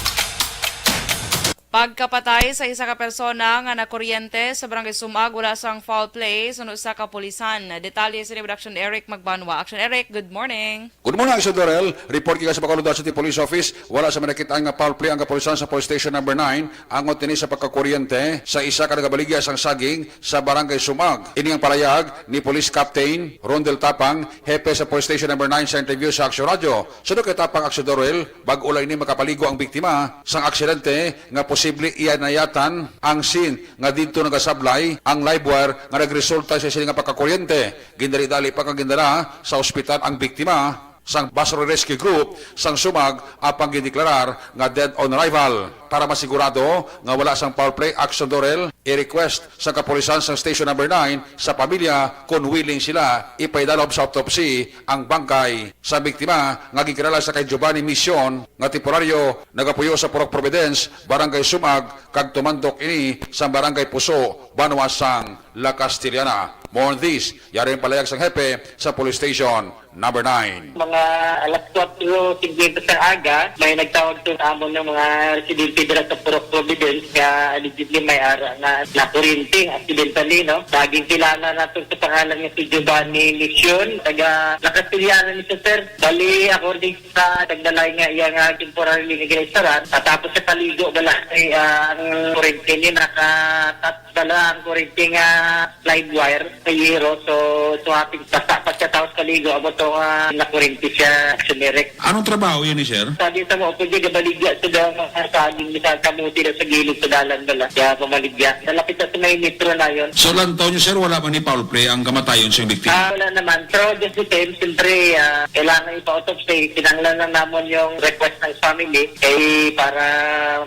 Pagkapatay sa isa ka persona nga nakuryente sa Barangay Sumag, wala sang foul play suno sa kapulisan. Detalye sini with Action Eric Magbanwa. Action Eric, good morning. Good morning, Action Dorel. Report gikan sa Bacolod City Police Office, wala sa manakit-an nga foul play ang kapulisan sa Police Station Number nine, angot ini sa pagkakuryente sa isa ka nagabaligya sang saging sa Barangay Sumag. Ini ang palayag ni Police Captain Rondel Tapang, hepe sa Police Station Number nine, sa interview sa Action Radio. Suno kay Tapang, Action Dorel, bag-o lang ini makapaligo ang biktima sang aksidente nga posible iyanayatan ang scene nga didto nagasablay ang live wire nga nagresulta sa sini nga pagkakuryente. Gindali-dali pa kag gindala sa ospital ang biktima sang Basra Rescue Group sang Sumag, apang gindeklarar nga dead on arrival. Para masigurado nga wala sang foul play, Action Dorel, i-request sa kapulisan sang Station Number nine sa pamilya kon willing sila ipaidalob sa autopsy ang bangkay sa biktima nga ginkilala sa kay Giovanni Mission nga temporaryo nagapuyo sa Purok Providence, Barangay Sumag, kag tumandok ini sa Barangay Puso, banwa sang La Castellana. More on this, yari ang palayag sang hepe sa Police Station Number nine. Mga alas kwatro singkwenta sa aga, may nagtawag sa amon ng mga residente dira sa Purok Providence nga allegedly may ara na nakurinting accidentally, no? Naging kilala nato sa pangalan nga si Giovanni Mission, taga La Castellana ni siya, sir. Bali, according sa nagdalay nga iya nga temporarily nga ginaistaran, tapos sa paligo bala ay, ah, ang kurente ni nakatat bala ang kurente nga live wire sa hero. So, so hapin basta pagkatapos paligo, amo to nga nakurente siya, generic. Anong trabaho yan ni sir? Sabi sa mo, pwede ka baligya sa daw mga saging ni sa kamuti na sa gilid sa dalan bala. Kaya pamaligya. Nalapit na sa may metro na yon. So, lantaw nyo, sir, wala man ni foul play ang kamatayon sa biktima? Ah, wala naman. Pero just the same, siyempre, ah, kailangan ipa-autopsy. Kinanglan lang namon yung request ng family kay para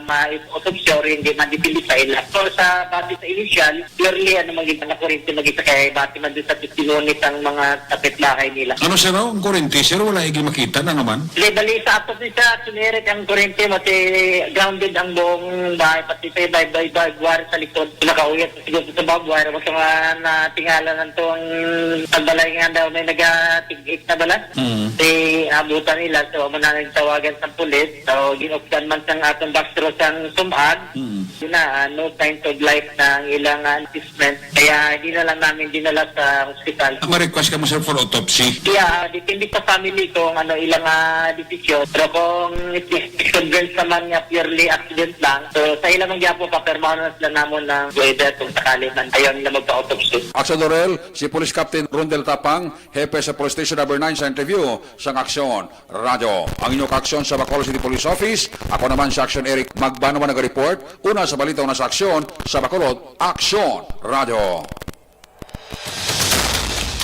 ma-autopsy or hindi man, depende sa ila. So, sa base sa initial, purely, ano, mag-, na kurente mag-isa kay base man dun sa testimony sang mga kapitbahay nila. Ano, sir, oh, ang kurente, sir, wala igi makita na naman? Hindi, bali, sa ato ni sa generic ang kurente, mati grounded ang buong bahay, pati sa iba, iba, iba, wire sa likod. Nakauyat siguro sa barbed wire, basta nga natingala lang to ang pagbalay nga daw may nagatig-ik na bala. Mm. Si abutan nila, so amo na nagtawagan sa pulis. So, ginupdan man sang atong bastro sang Sumag. Mm. Yun na, ah, no signs of life na ang ilang, ah, assessment. Kaya hindi na lang namin dinala sa ospital. Ah, ma-request ka mo, sir, for autopsy? Yeah, depende sa family kung ano ilang, ah, desisyon. Pero kung convinced naman nga purely accident lang, so sa ilang gyapon, papirmahan na sila namon ng whether kung sakali man ayaw nila magpa-autopsy. Action Dorel, si Police Captain Rondel Tapang, hepe sa Police Station Number nine sa interview sang Aksyon Radyo. Ang inyong kaaksyon sa Bacolod City Police Office, ako naman si Action Eric Magbanwa naga-report, una sa balita, una sa aksyon, sa Bacolod, Aksyon Radyo.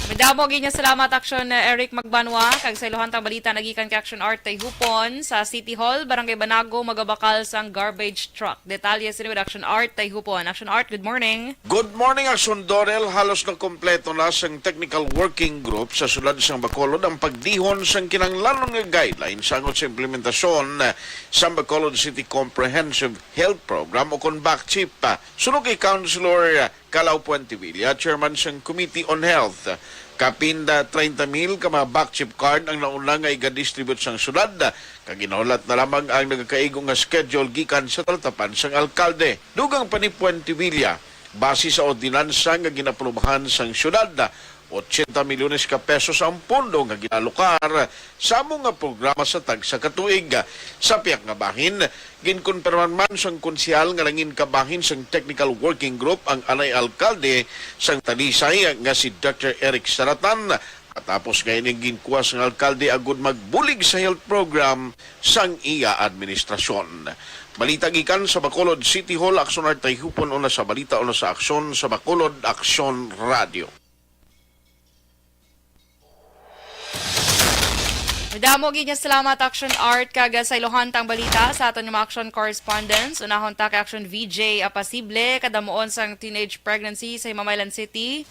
Madamo gid nga salamat, Action Eric Magbanwa, kag sa iluhantang balita nagikan kay Action Art Tayhupon. Sa City Hall, Barangay Banago, magabakal sang garbage truck. Detalye sini with Action Art Tayhupon. Action Art, good morning. Good morning, Action Dorel. Halos nakompleto na sang Technical Working Group sa sulod sang Bacolod ang pagdihon sang kinahanglanon nga guidelines sa angot sa implementasyon sang Bacolod City Comprehensive Health Program o kon BACCHIP. Suno kay Councilor Calao Puentevilla, chairman sang Committee on Health. Kapin da treinta mil ka mga Bakchip card ang nauna nga igadistribute sang syudad, kag ginahulat na lamang ang nagakaigo nga schedule gikan sa talatapan sang alkalde. Dugang pa ni Puentevilla, base sa ordinansa nga ginaprubahan sang syudad, ochenta milyones ka pesos ang pondo nga ginalokar sa amo nga programa sa tagsa ka tuig. Sa pihak nga bahin, ginkonpirmar man sang konsehal nga nangin kabahin sang Technical Working Group ang anay alkalde sang Talisay nga si Doctor Eric Saratan, matapos nga ini ginkuha sang alkalde agud magbulig sa health program sang iya administrasyon. Balita gikan sa Bacolod City Hall, Aksyon Art Tayhupon, una sa balita, una sa aksyon, sa Bacolod Aksyon Radio. Madamo gid nga salamat, Action Art, kag sa ilohan tang balita sa aton nga mga action correspondents. Unahon ta kay Action V J Apasible, kadamuon sang teenage pregnancy sa Himamaylan City.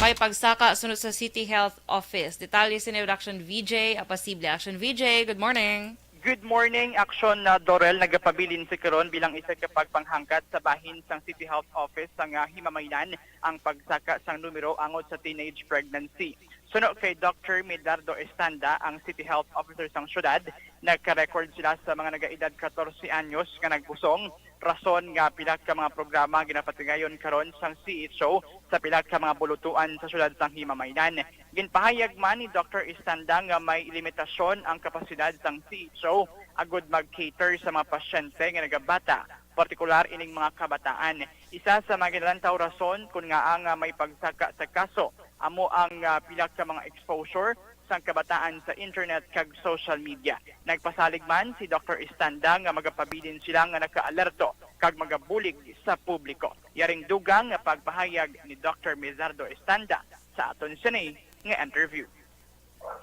May pagsaka sunod sa City Health Office. Detalye sini Action V J Apasible. Action V J, good morning. Good morning, Action na Dorel. Nagapabilin sa karon bilang isa ka pagpanghangkat sa bahin sang City Health Office sa nga Himamaylan ang pagsaka sang numero angot sa teenage pregnancy. Suno kay Doctor Medardo Estanda, ang City Health Officer sang syudad, nagka-record sila sa mga nagaedad katorse anyos nga nagbusong, rason nga pila ka mga programa ginapatigayon karon sang C H O sa pila ka mga bulutuan sa syudad sang Himamaylan. Ginpahayag man ni Doctor Estanda nga may limitasyon ang kapasidad sang C H O agud mag-cater sa mga pasyente nga nagabata, partikular ining mga kabataan. Isa sa mga ginalantaw rason kon ngaa nga may pagsaka sa kaso amo ang ah, pila ka mga exposure sang kabataan sa internet kag social media. Nagpasalig man si Doctor Estanda nga magapabilin sila nga nakaalerto kag magabulig sa publiko. Yaring dugang nga pagpahayag ni Doctor Mizardo Estanda sa aton sini nga interview.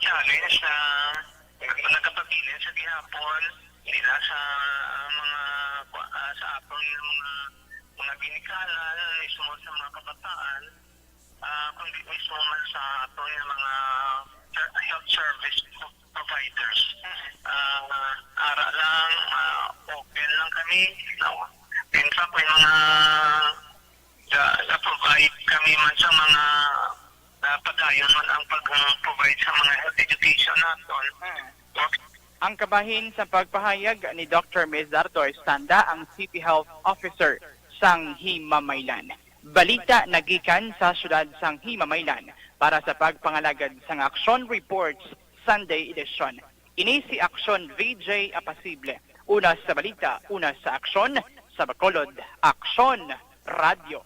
Challenge na nagapabilin sa gihapon nila sa mga kwa- ah, sa aton nga mga mga ginikanan mismo sa mga kabataan, ah, kundi mismo man sa aton nga mga ser- health service providers. Ah, ara lang, ah, open lang kami. No? In fact, may mga ga- ga-provide kami man sa mga ah, padayon man ang pag-provide sa mga health education naton. Ang kabahin sa pagpahayag ni Doctor Mezardo Estanda, ang City Health Officer sang Himamaylan. Balita nagikan sa siyudad sang Himamaylan para sa pagpangalagad sang Aksyon Reports Sunday Edition. Ini si Aksyon V J Apasible. Una sa balita, una sa aksyon, sa Bacolod, Aksyon Radio.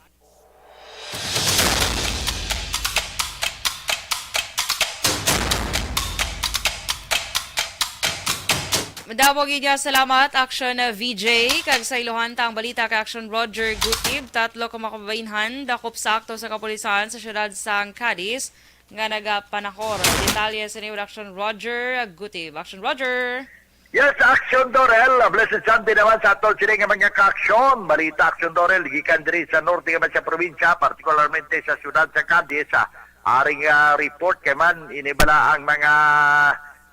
Madamo gid nga salamat, Action V J. Kag sa ilohan ta ang balita kay Action Roger Gutib. Tatlo ka mga kababainhan dakop sa akto sa kapulisan sa siyudad sang Cadiz nga nagapanakor. Detalye sa ni Action Roger Gutib. Action Roger! Yes, Action Dorel. A blessed Sunday naman sa aton sini nga mga ka-aksyon. Balita Action Dorel, gikan diri sa norte nga sa probinsya, partikularmente sa siyudad sa Cadiz. Ah, aring ah, report kay man, ini bala ang mga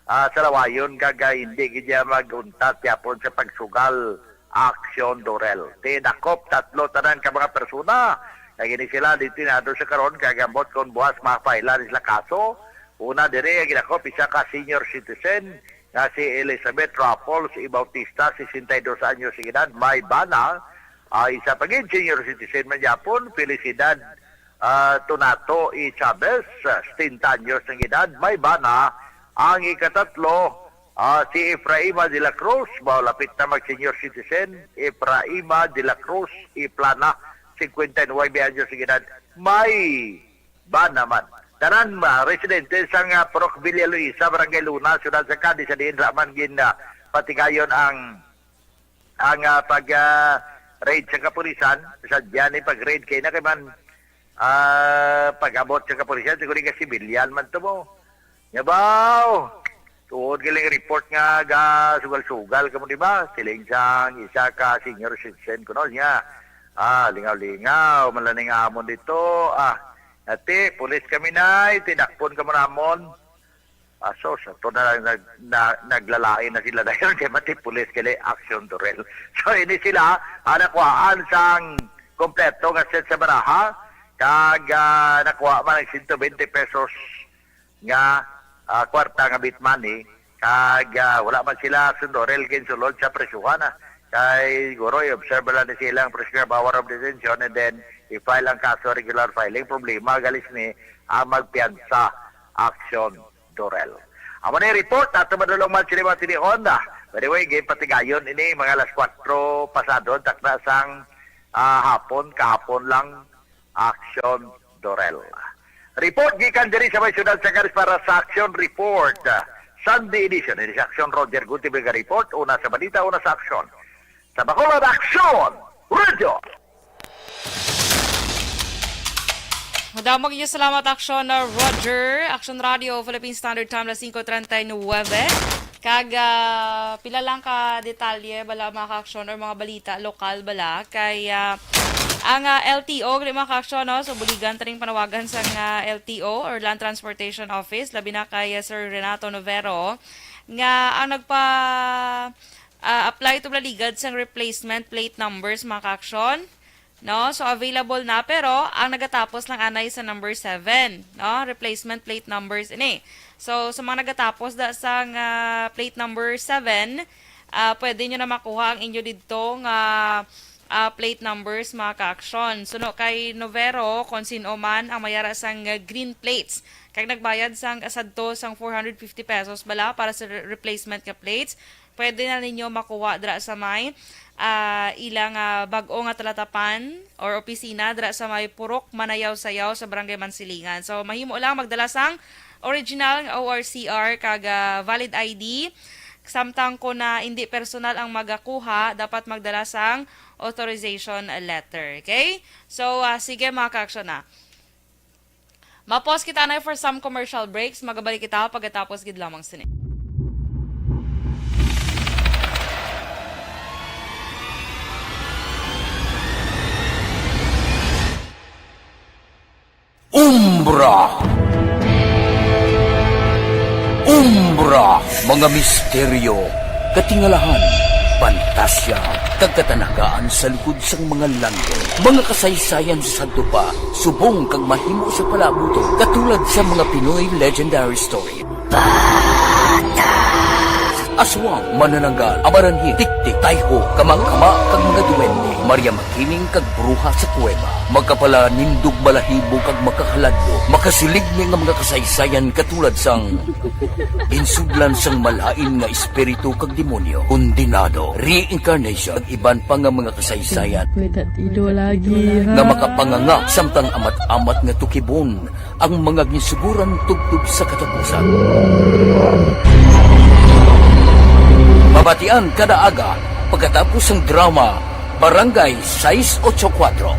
ah, salawayon kag ah, hindi gid niya mag-untat yapon sa pagsugal Action Dorel. Tinakop tatlo tanan ka mga persona. Kag ini sila detenado sa karon kag ambot kon buwas ma-file-an sila kaso. Una diri ang ginakop isa ka senior citizen nga si Elizabeth Raffles E. Bautista, sesenta y dos anyos ang edad, may bana. Ah, isa pa gid senior citizen man gyapon, Felicidad ah, Tunato E. Chavez, ah, setenta anyos ang edad, may bana. Ang ikatatlo, ah, si Efraima de la Cruz, mao lapit na mag senior citizen, Efraima de la Cruz E. Plana, cincuenta y nueve anyos ang edad, may bana man. Tanan ma residente sang ah, Purok Villa Luisa, Barangay Luna, Siyudad sa Cadiz, sa diin ra man gin ah, patigayon ang ang ah, pag ah, raid sa kapulisan. Sadya ni pag raid kay na kay man ah, pag-abot sa kapulisan, siguro nga sibilyan man to mo. Nya baw, tuod galing report nga ga sugal-sugal kamo, di ba? Siling sang isa ka senior citizen kuno niya. Ah, lingaw-lingaw, malaning amon dito. Ah, ati, pulis kami na, tidakpon kamo namon. Aso, sa to na, na, na naglalain na sila dayon kay mati pulis kay action to rel. So ini sila ang nakuhaan sang kompleto nga set sa baraha, kag, ah, nakuha man ang sento bente pesos nga, ah, kwarta nga beat money, kag, ah, wala man sila, Action Dorel, ginsulod sa presyuhan, ah. Kay siguro i-observe lang ni sila ang prisoner of hour of detention, and then i-file ang kaso, regular filing. Problema gali sini ang magpiyansa, Action Dorel. Amo na yung report, ato madulong man sila mga tinihon, ah. By the way, game patigayon ini, mga alas kuwatro pasado, takna sang, ah, hapon, kahapon lang, Action Dorel. Report gikan diri sa may siyudad sa Caris para sa Action Report, ah, Sunday edition. Ini sa Action, Roger Gutibig report, una sa balita, una sa aksyon. Sa Bacolod, Action Radio! Madamo gyud salamat, Action, uh, Roger. Action Radio, Philippine Standard Time, alas singko treinta y nueve. Kag, ah, pila lang ka detalye bala, mga ka-action, or mga balita lokal bala. Kay, ah, ang, ah, L T O, gali, mga ka-action, no? So, buligan ta ning panawagan sang, ah, L T O or Land Transportation Office, labi na kay, ah, Sir Renato Novero, nga ang nagpa, ah, apply to bala ligad sang replacement plate numbers, mga ka-action. No? So, available na, pero ang nagatapos lang anay sa number seven, no? Replacement plate numbers ini. So, sa mga nagatapos da sang, ah, plate number seven, ah, pwede nyo na makuha ang inyo didto nga, ah, plate numbers, mga ka-action. Suno kay Novero, kung sino man ang mayara sang, ah, green plates, kag nagbayad sang sadto sang four hundred fifty pesos bala para sa re-, replacement nga plates, pwede na ninyo makuha dira sa may, ah, ilang, ah, bag-o nga talatapan or opisina dira sa may Purok Manayaw-Sayaw sa Barangay Mansilingan. So, mahimo lang magdala sang original nga O R C R kag, ah, valid I D. Samtang kung na hindi personal ang magakuha, dapat magdala sang authorization letter. Okay? So, ah, sige, mga ka-action, na. Ma-pause kita na for some commercial breaks. Magabalik kita pagkatapos gid lamang sini. Umbra. Umbra, mga misteryo, katingalahan, pantasya, kag katanagaan sa likod sang mga langit. Mga kasaysayan sa sadto pa, subong kag mahimo sa palaabuton, katulad sa mga Pinoy legendary story. Aswang, manananggal, amaranhi, tiktik, tayho, kamangkama, kag mga duwende, Maria Makiling kag bruha sa kuweba, makapalanindog balahibo kag makahaladlo, makasiligni nga mga kasaysayan katulad sang ginsudlan sang malain nga espiritu kag demonyo, kondenado, reincarnation, kag iban pa nga mga kasaysayan May tatido lagi. nga makapanganga samtang amat-amat nga tukibon ang mga ginsuguran tubtob sa katapusan. Mabatian kada aga pagkatapos sang drama Barangay sais ocho kuwatro.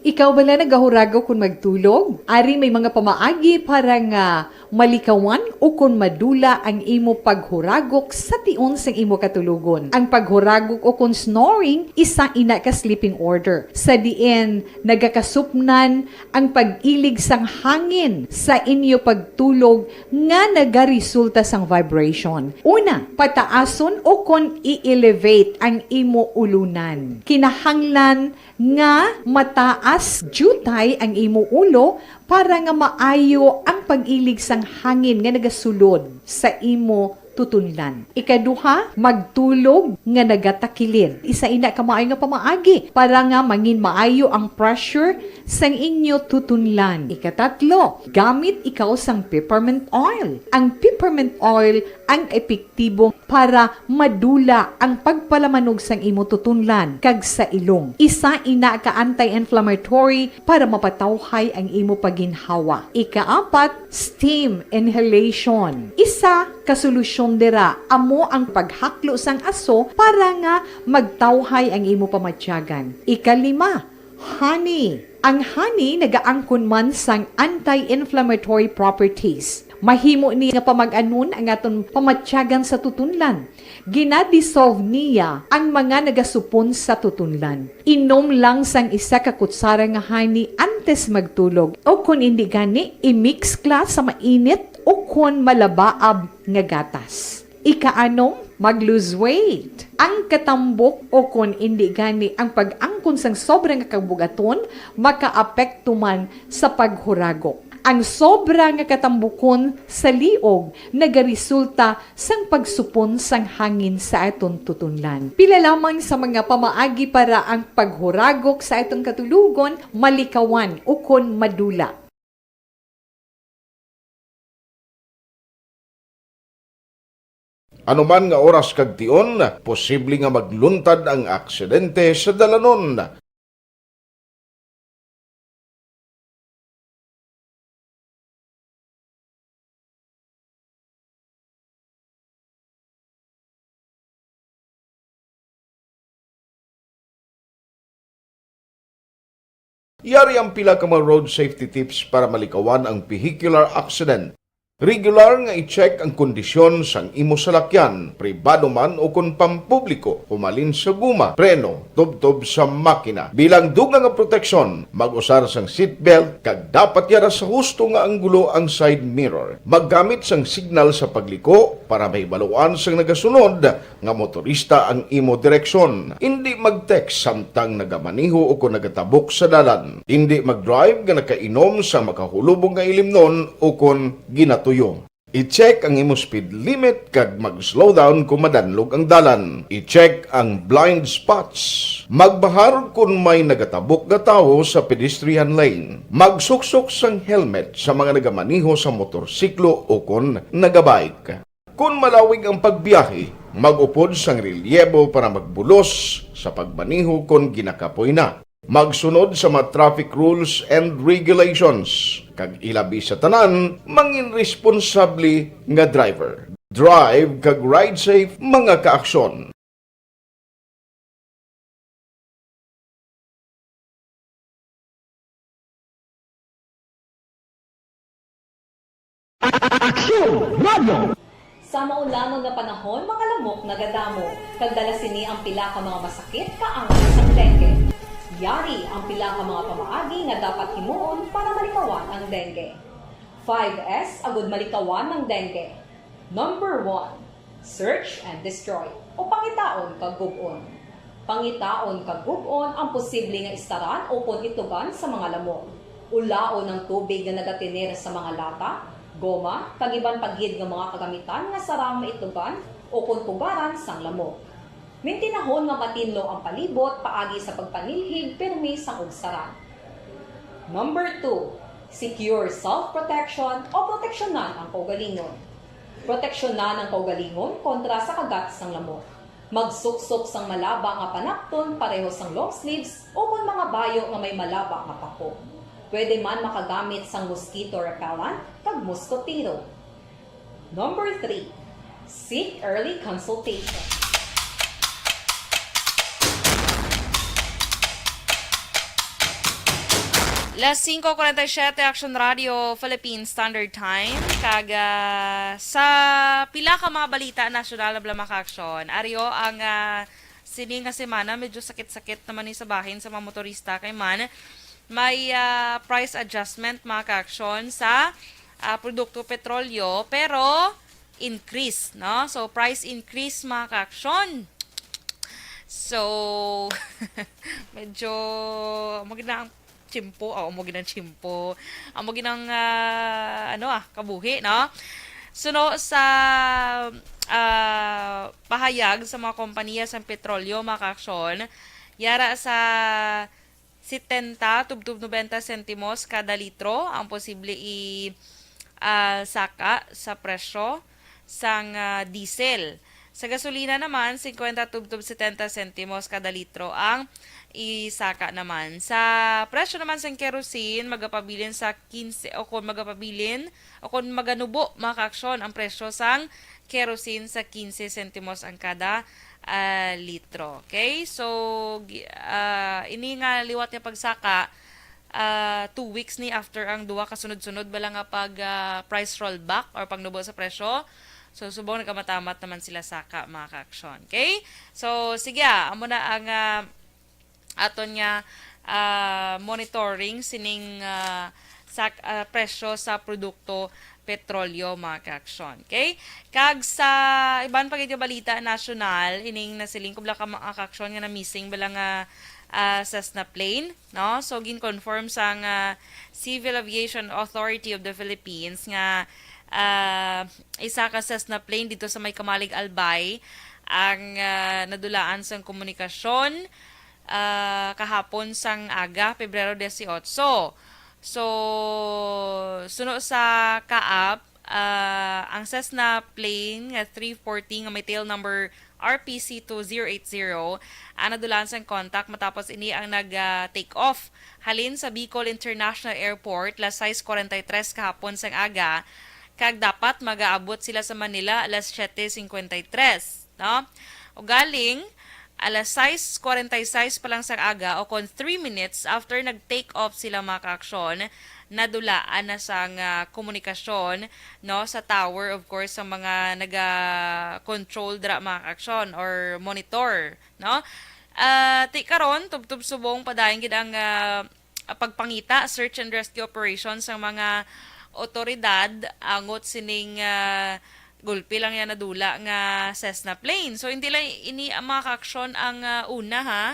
Ikaw bala nagahuragok kon magtulog? Ari may mga pamaagi para nga malikawan ukon madula ang imo paghuragok sa tion sang imo katulogon. Ang paghuragok ukon snoring isa ina ka sleeping order, sa diin nagakasupnan ang pag-ilig sang hangin sa inyo pagtulog nga nagaresulta sang vibration. Una, pataason ukon i-elevate ang imo ulunan. Kinahanglan nga mataas diutay ang imo ulo para nga maayo ang pag-ilig sang hangin nga nagasulod sa imo tutunlan. Ikaduha, magtulog nga nagatakilid. Isa ina ka maayo nga pamaagi para nga mangin maayo ang pressure sang inyo tutunlan. Ikatatlo, gamit ikaw sang peppermint oil. Ang peppermint oil ang epektibo para madula ang pagpalamanog sang imo tutunlan kag sa ilong. Isa ina ka anti-inflammatory para mapatawhay ang imo pagginhawa. Ikaapat, steam inhalation. Isa ka solusyon dira amo ang paghaklo sang aso para nga magtawhay ang imo pamatyagan. Ikalima, honey. Ang honey nagaangkon man sang anti-inflammatory properties. Mahimo ni nga pamag-anon ang aton pamatyagan sa tutunlan. Gina-dissolve niya ang mga nagasupon sa tutunlan. Inom lang sang isa ka kutsara nga honey antes magtulog, o kon indi gani, i-mix kla sa mainit o kon malabaab nga gatas. Ikaanom, mag-lose weight. Ang katambok o kon indi gani ang pag-angkon Kon sang sobra nga kabugaton, makaapekto man sa paghuragok. Ang sobra nga katambukon sa liog nagaresulta sang pagsupon sang hangin sa aton tutunlan. Pila lamang sa mga pamaagi para ang paghuragok sa aton katulogon malikawan ukon madula. Ano man nga oras kag tion, posible nga magluntad ang aksidente sa dalanon. Yari ang pila ka mga road safety tips para malikawan ang vehicular accident. Regular nga i-check ang kondisyon sang imo salakyan, pribado man o kon pampubliko, humalin sa guma, preno, tubtob sa makina. Bilang dugang nga proteksyon, mag-usar sang seatbelt kag dapat yara sa husto nga anggulo ang side mirror. Maggamit sang signal sa pagliko para mahibaluan sang nagasunod nga motorista ang imo direksyon. Indi mag-text samtang nagamaneho o kon nagatabok sa dalan. Indi mag-drive nga nakainom sa makahulubong nga ilimnon o kon ginatuyo. I-check ang imo speed limit kag mag-slow down kon madanlog ang dalan. I-check ang blind spots. Magbahar kon may nagatabok nga tawo sa pedestrian lane. Magsuksok sang helmet sa mga nagamaneho sa motorsiklo o kon nagabike. Kon malawig ang pagbiyahe, mag-upod sang relyebo para magbulos sa pagmaneho kon ginakapoy na. Magsunod sa mga traffic rules and regulations, kag ilabi sa tanan, mangin responsable nga driver. Drive kag ride safe, mga kaaksyon. Aksyon Radio! Sa maulangon nga panahon, mga lamok nagadamo, kag dala sini ang pila ka mga masakit kaangay sang dengue. Yari ang pila ka mga pamaagi nga dapat himuon para malikawan ang dengue. Five S agud malikawan ang dengue. Number one, search and destroy, o pangitaon kag gub-on. Pangitaon kag gub-on ang posible nga istaran ukon itugan sa mga lamok. Ulaon ang tubig nga nagatener sa mga lata, goma, kag iban pa gid nga mga kagamitan nga sarang maitugan ukon pugaran sang lamok. Mintinahon nga matinlo ang palibot paagi sa pagpanilhig pirmi sang ugsaran. Number two, secure self-protection o proteksyonan ang kaugalingon. Proteksyonan ang kaugalingon kontra sa kagat sang lamok. Magsuksok sang malaba nga panapton pareho sang long sleeves ukon mga bayo nga may malaba nga pako. Pwede man makagamit sang mosquito repellent kag moskotero. Number three, seek early consultation. Las singko kuwarenta y siyete, Action Radio, Philippine Standard Time. Kag, ah, sa pila ka mga balita nasyonal, mga ka-aksyon, aryo ang, ah, sini nga semana, medyo sakit-sakit naman ni sa bahin sa mga motorista. Kay man, may, ah, price adjustment, mga ka-aksyon, sa, ah, produkto petrolyo, pero increase, no? So, price increase, mga ka-aksyon. So, medyo, amo gid na ang tiyempo, ah, amo gid ang tiyempo. Amo gid ang, ah, ano, ah, kabuhi, no? Suno sa, ah, pahayag sa mga kompanya sa petrolyo, mga ka-aksyon, yara sa setenta tubtob nobenta sentimos kada litro ang posible i, ah, saka sa presyo sang, ah, diesel. Sa gasolina naman, singkwenta tubtob setenta sentimos kada litro ang isaka naman. Sa presyo naman sang kerosene, magapabilin sa kinse, o kon magapabilin, o kon maganubo, mga ka-aksyon, ang presyo sang kerosene sa kinse sentimos ang kada, ah, litro. Okay? So, gi-, ah, ini nga liwat nga pagsaka, ah, two weeks ni after ang duha ka sunod-sunod bala nga pag, ah, price rollback or pagnubo sa presyo. So, subong nagkamatamat naman sila saka, mga ka-aksyon. Okay? So, sige, ah, amo na ang, ah, aton nga, ah, monitoring sining, ah, sa, ah, presyo sa produkto petrolyo, mga ka-aksyon. Okay? Kag sa iban pa gid nga balita nasyonal, ining nasiling ko bala ka, mga ka-aksyon, nga na-missing bala nga, ah, Cessna plane, no? So, gin-confirm sang, ah, Civil Aviation Authority of the Philippines nga, ah, isa ka Cessna plane dito sa may Kamalig, Albay ang, ah, nadulaan sang komunikasyon, ah, kahapon sang aga, Pebrero dieciocho. So, suno sa kaap, ah, ang Cessna plane nga three forty nga may tail number R P C two zero eight zero ang nadulaan sang contact matapos ini ang nag, ah, take off halin sa Bicol International Airport las sais cuarenta y tres kahapon sang aga, kag dapat magaabot sila sa Manila alas siete cincuenta y tres, no? Ugaling, alas sais cuarenta y seis pa lang sang aga, o kon three minutes after nag-take off sila, mga kaaksyon, nadulaan na sang, ah, komunikasyon, no, sa tower, of course, sa mga naga-control dira, mga kaaksyon, or monitor, no? Ah, ti karon, tubtob subong padayon gid ang, ah, pagpangita, search and rescue operation sang mga otoridad angot sining, ah, gulpi lang yan nadula nga Cessna plane. So, hindi lang ini ang mga kaaksyon ang, ah, una, ha,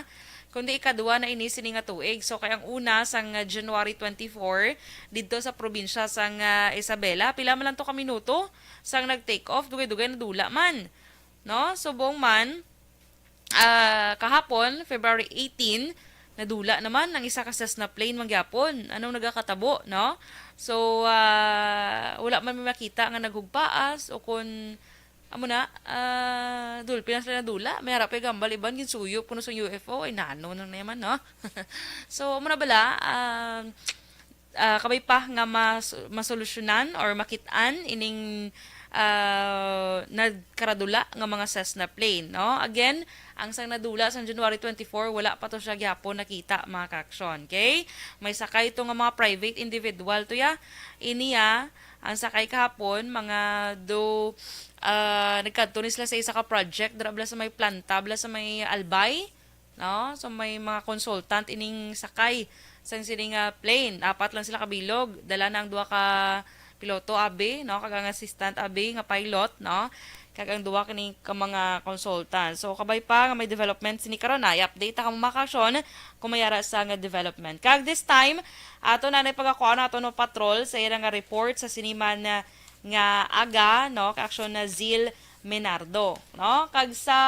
kundi ikadua na ini sini nga tuig. So, kay ang una sang, ah, January twenty-four, didto sa probinsya sang, ah, Isabela, pila man lang to ka minuto sang nag-take off, dugay-dugay nadula man. No? Subong man, ah, kahapon, February eighteen, nadula naman ang isa ka Cessna plane man gyapon. Anong nagakatabo, no? So, ah, wala man may makita nga naghugpaas o kun, amo na, ah, dulpi na sila nadula. May harap kay gambal iban, ginsuyop kuno sa U F O. Ay, nano na naman, no? So, amo na bala, ah, ah, kabay pa nga mas-, masolusyonan or makit-an ining, ah, nagkaradula nga mga Cessna plane, no? Again, ang sang nadula sang January twenty-four, wala pa to siya gihapon nakita, mga kaaksyon. Okay? May sakay to nga mga private individual to ya. Ini, ah, ang sakay kahapon, mga do, ah, nagkadto ni sila sa isa ka project, dira bala sa may planta, bala sa may Albay. No? So, may mga consultant ining sakay sang sini nga plane. Apat lang sila kabilog. Dala na ang duha ka piloto, abi, no? Kag ang assistant, abi, nga pilot, no? Kag ang duha kini ka mga consultant. So, kabay pa nga may development sini karon, na i-update ta kamo, mga kaaksyon, kung may ara sa nga development. Kag this time, ato na nay pagakuha nato no patrol sa ila nga report sa sini man, ah, nga aga, no? Kaaksyon na Zil Menardo, no? Kag sa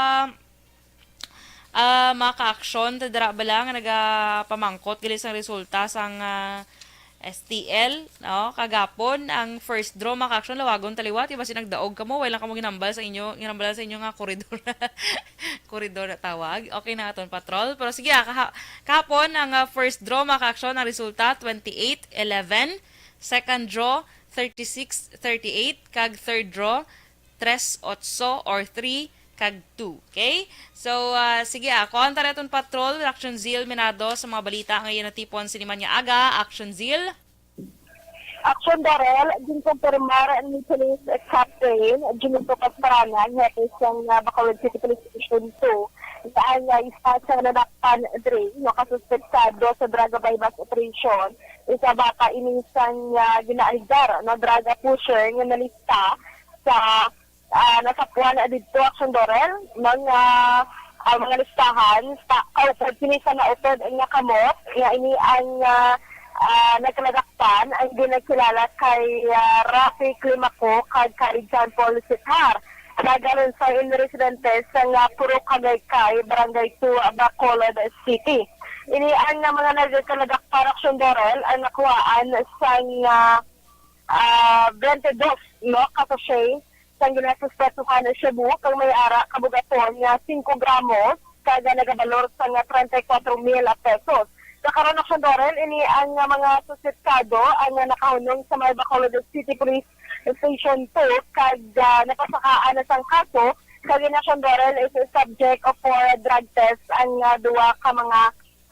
ah, mga kaaksyon, ta dira bala nga nagapamangkot gali sang resulta sang, ah, S T L, no? Kagapon ang first draw, mga kaaksyon, lawagon ta liwat, kay basi nagdaog kamo, wala lang kamo ginambal sa inyo, ginambal sa inyo nga koridor. Koridor na tawag. Okay na aton patrol. Pero sige, ah, kaha-, kahapon ang, ah, first draw, mga kaaksyon, ang resulta twenty-eight eleven, second draw thirty-six thirty-eight, kag third draw tres otso or three kag two. Okay? So, ah, sige, ah, kuhaan ta na aton patrol, Action Zeal Minado, sa mga balita nga iya natipon sini man nga aga. Action Zeal. Action Daryl, ginkumpirmar ni Police Captain Junito Pastrana, hepe sang, ah, Bacolod City Police Station two, nga ang, ah, isa sa nadakpan diri nga kasuspetsado sa drug buy-bust operation, isa baka ini sang, ah, ginaaligar, no, drug pusher nga nalista sa, ah, nasapuan didto, Action Daryl, mga, ah, mga listahan sa kaupod sini sa naupod nga kamot, nga ini ang, ah, ah, nagkaladakpan ang ginagkilala kay, ah, Rafi Climaco kag kay John Paul Sithar. Nagalunsay ini residente sa nga Purok Kagaycay, Barangay two, Bacolod City. Ini ang, ah, mga nagkaladakpan, Action Daryl, ang nakuhaan sang, ah, ah, twenty-two, no, ka sachet sang ginasuspetsuhan shabu kag may ara kabugaton nga singko gramos kag nagabalor sa nga treinta y cuatro mil pesos. Sa karon, Action Daryl, ini ang, ah, mga suspetsado ang, ah, nakahunong sa may Bacolod City Police Station two kag, ah, napasakaan na sang kaso kag ini, Action Daryl, is subject for drug test ang, ah, duha ka mga,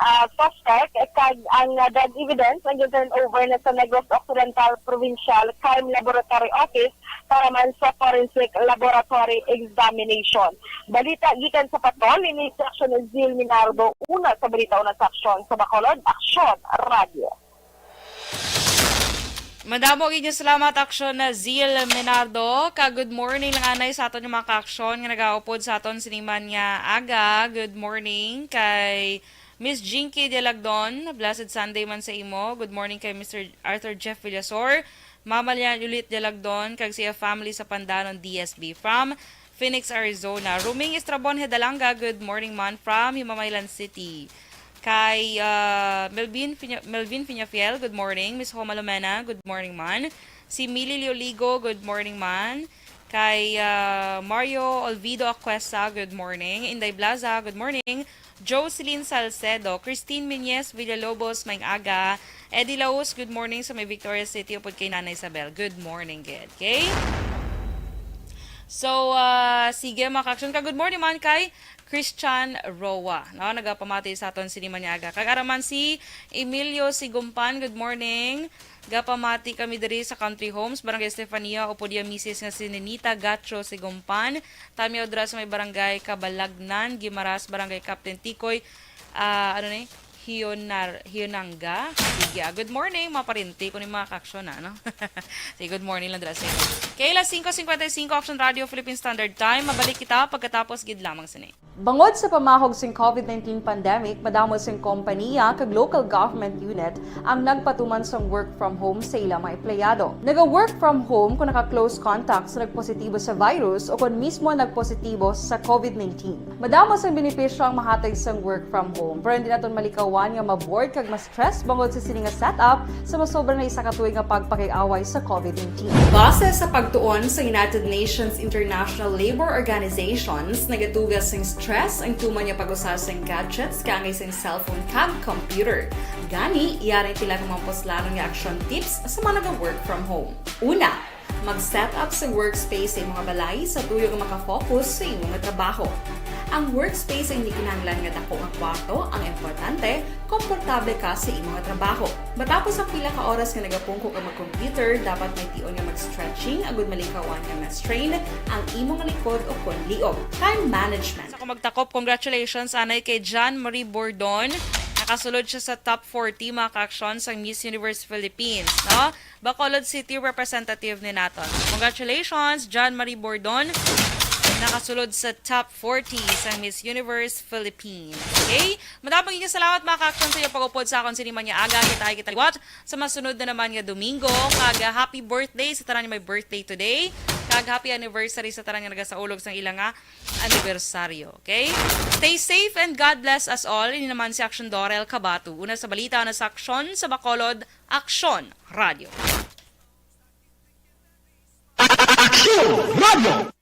ah, suspect, eh, kag ang, ah, drug evidence ang gin-turn over na sa Negros Occidental Provincial Crime Laboratory Office para man sa forensic laboratory examination. Balita gikan sa patrol, ini si Action Zil Minardo, una sa balita, una sa aksyon sa Bacolod, Aksyon Radio. Madamo gid nga salamat, Aksyon na Zil Menardo. Ka good morning lang anay sa aton nga mga kaaksyon nga nagaupod sa aton sini man nga aga. Good morning kay Miss Jinky Dialagdon, blessed Sunday man sa imo. Good morning kay Mister Arthur Jeff Villasor, Mama Lian Ulit Dialagdon, kag sa iya family sa Pandanon, D S B. From Phoenix, Arizona. Ruming Estrabon Hedalanga, good morning man from Himamaylan City. Kay, ah, Melvin Fina-, Melvin Finafiel, good morning. Miss Homa Lomena, good morning man. Si Mili Leoligo, good morning man. Kay, ah, Mario Olvido Acuesa, good morning. Inday Blaza, good morning. Jocelyn Salcedo, Christine Miñez Villalobos, maayong aga. Eddie Laus, good morning sa may Victoria City, upod kay Nanay Isabel. Good morning, gid. Okay? So, ah, sige, mga ka-aksyon ka. Good morning man kay Christian Roa, no? Nagapamati sa aton sini man nga aga. Kag ara man si Emilio Sigumpan, good morning. Gapamati kami diri sa Country Homes, Barangay Estefania, upod iya misis nga si Ninita Gacho Sigumpan. Tamiaw dira sa may Barangay Kabalagnan, Guimaras, Barangay Captain Tikoy, ah, ano ni? Hionar, Hionanga. Sige, ah, good morning, mga parente ko ni mga ka-aksyon, ah, no? Sige, good morning lang dira sa inyo. Kay alas singko singkwenta y singko, Aksyon Radio, Philippine Standard Time. Mabalik kita pagkatapos gid lamang sini. Bangod sa pamahog sing COVID nineteen pandemic, madamo sing kompaniya kag local government unit ang nagpatuman sang work from home sa ilang mga empleyado. Naga-work from home kung naka-close contact sa nagpositibo sa virus o kon mismo nagpositibo sa COVID nineteen. Madamo sang benepisyo ang mahatag sang work from home, pero hindi naton malikawan nga ma-bored kag ma-stress bangod sa sini nga setup sa masobra na isa ka tuig nga pagpakig-away sa COVID nineteen. Base sa pagtuon sa United Nations International Labor Organizations, nagatuga sing stress ang tuman nga pag-usa sing gadgets kaangay sing cellphone kag computer. Gani, yari sila nga mga puslanon nga action tips sa mga naga-work from home. Una, mag-set up sa workspace sa imong balay sa tuyo nga makafocus sa imong trabaho. Ang workspace ay hindi kinahanglan nga dako nga kwarto, ang importante, komportable ka sa imong trabaho. Matapos ang pila ka oras nga nagapungko ka mag-computer, dapat may tion nga mag-stretching agud malikawan nga ma-strain ang imong likod o kon liog. Time management. Sa akong magtakop, congratulations anay kay John Marie Bordon. Nakasulod siya sa top forty, mga ka-aksyon, sa Miss Universe Philippines, no? Bacolod City representative ni naton. Congratulations, John Marie Bordon. Nakasulod sa top forty sa Miss Universe Philippines. Okay? Madamo nga salamat, mga ka-aksyon, sa inyong pag-upod sa akon sini man nga aga. Kita kita liwat sa masunod na naman nga Domingo. Kag, ah, happy birthday sa tanan nga may birthday today. Kag happy anniversary sa tanan nga nagasaulog sang ila nga anibersaryo. Okay? Stay safe and God bless us all. Ini naman si Aksyon Dorel Cabato. Una sa balita, una sa aksyon sa Bacolod, Aksyon Radio. Aksyon Radio!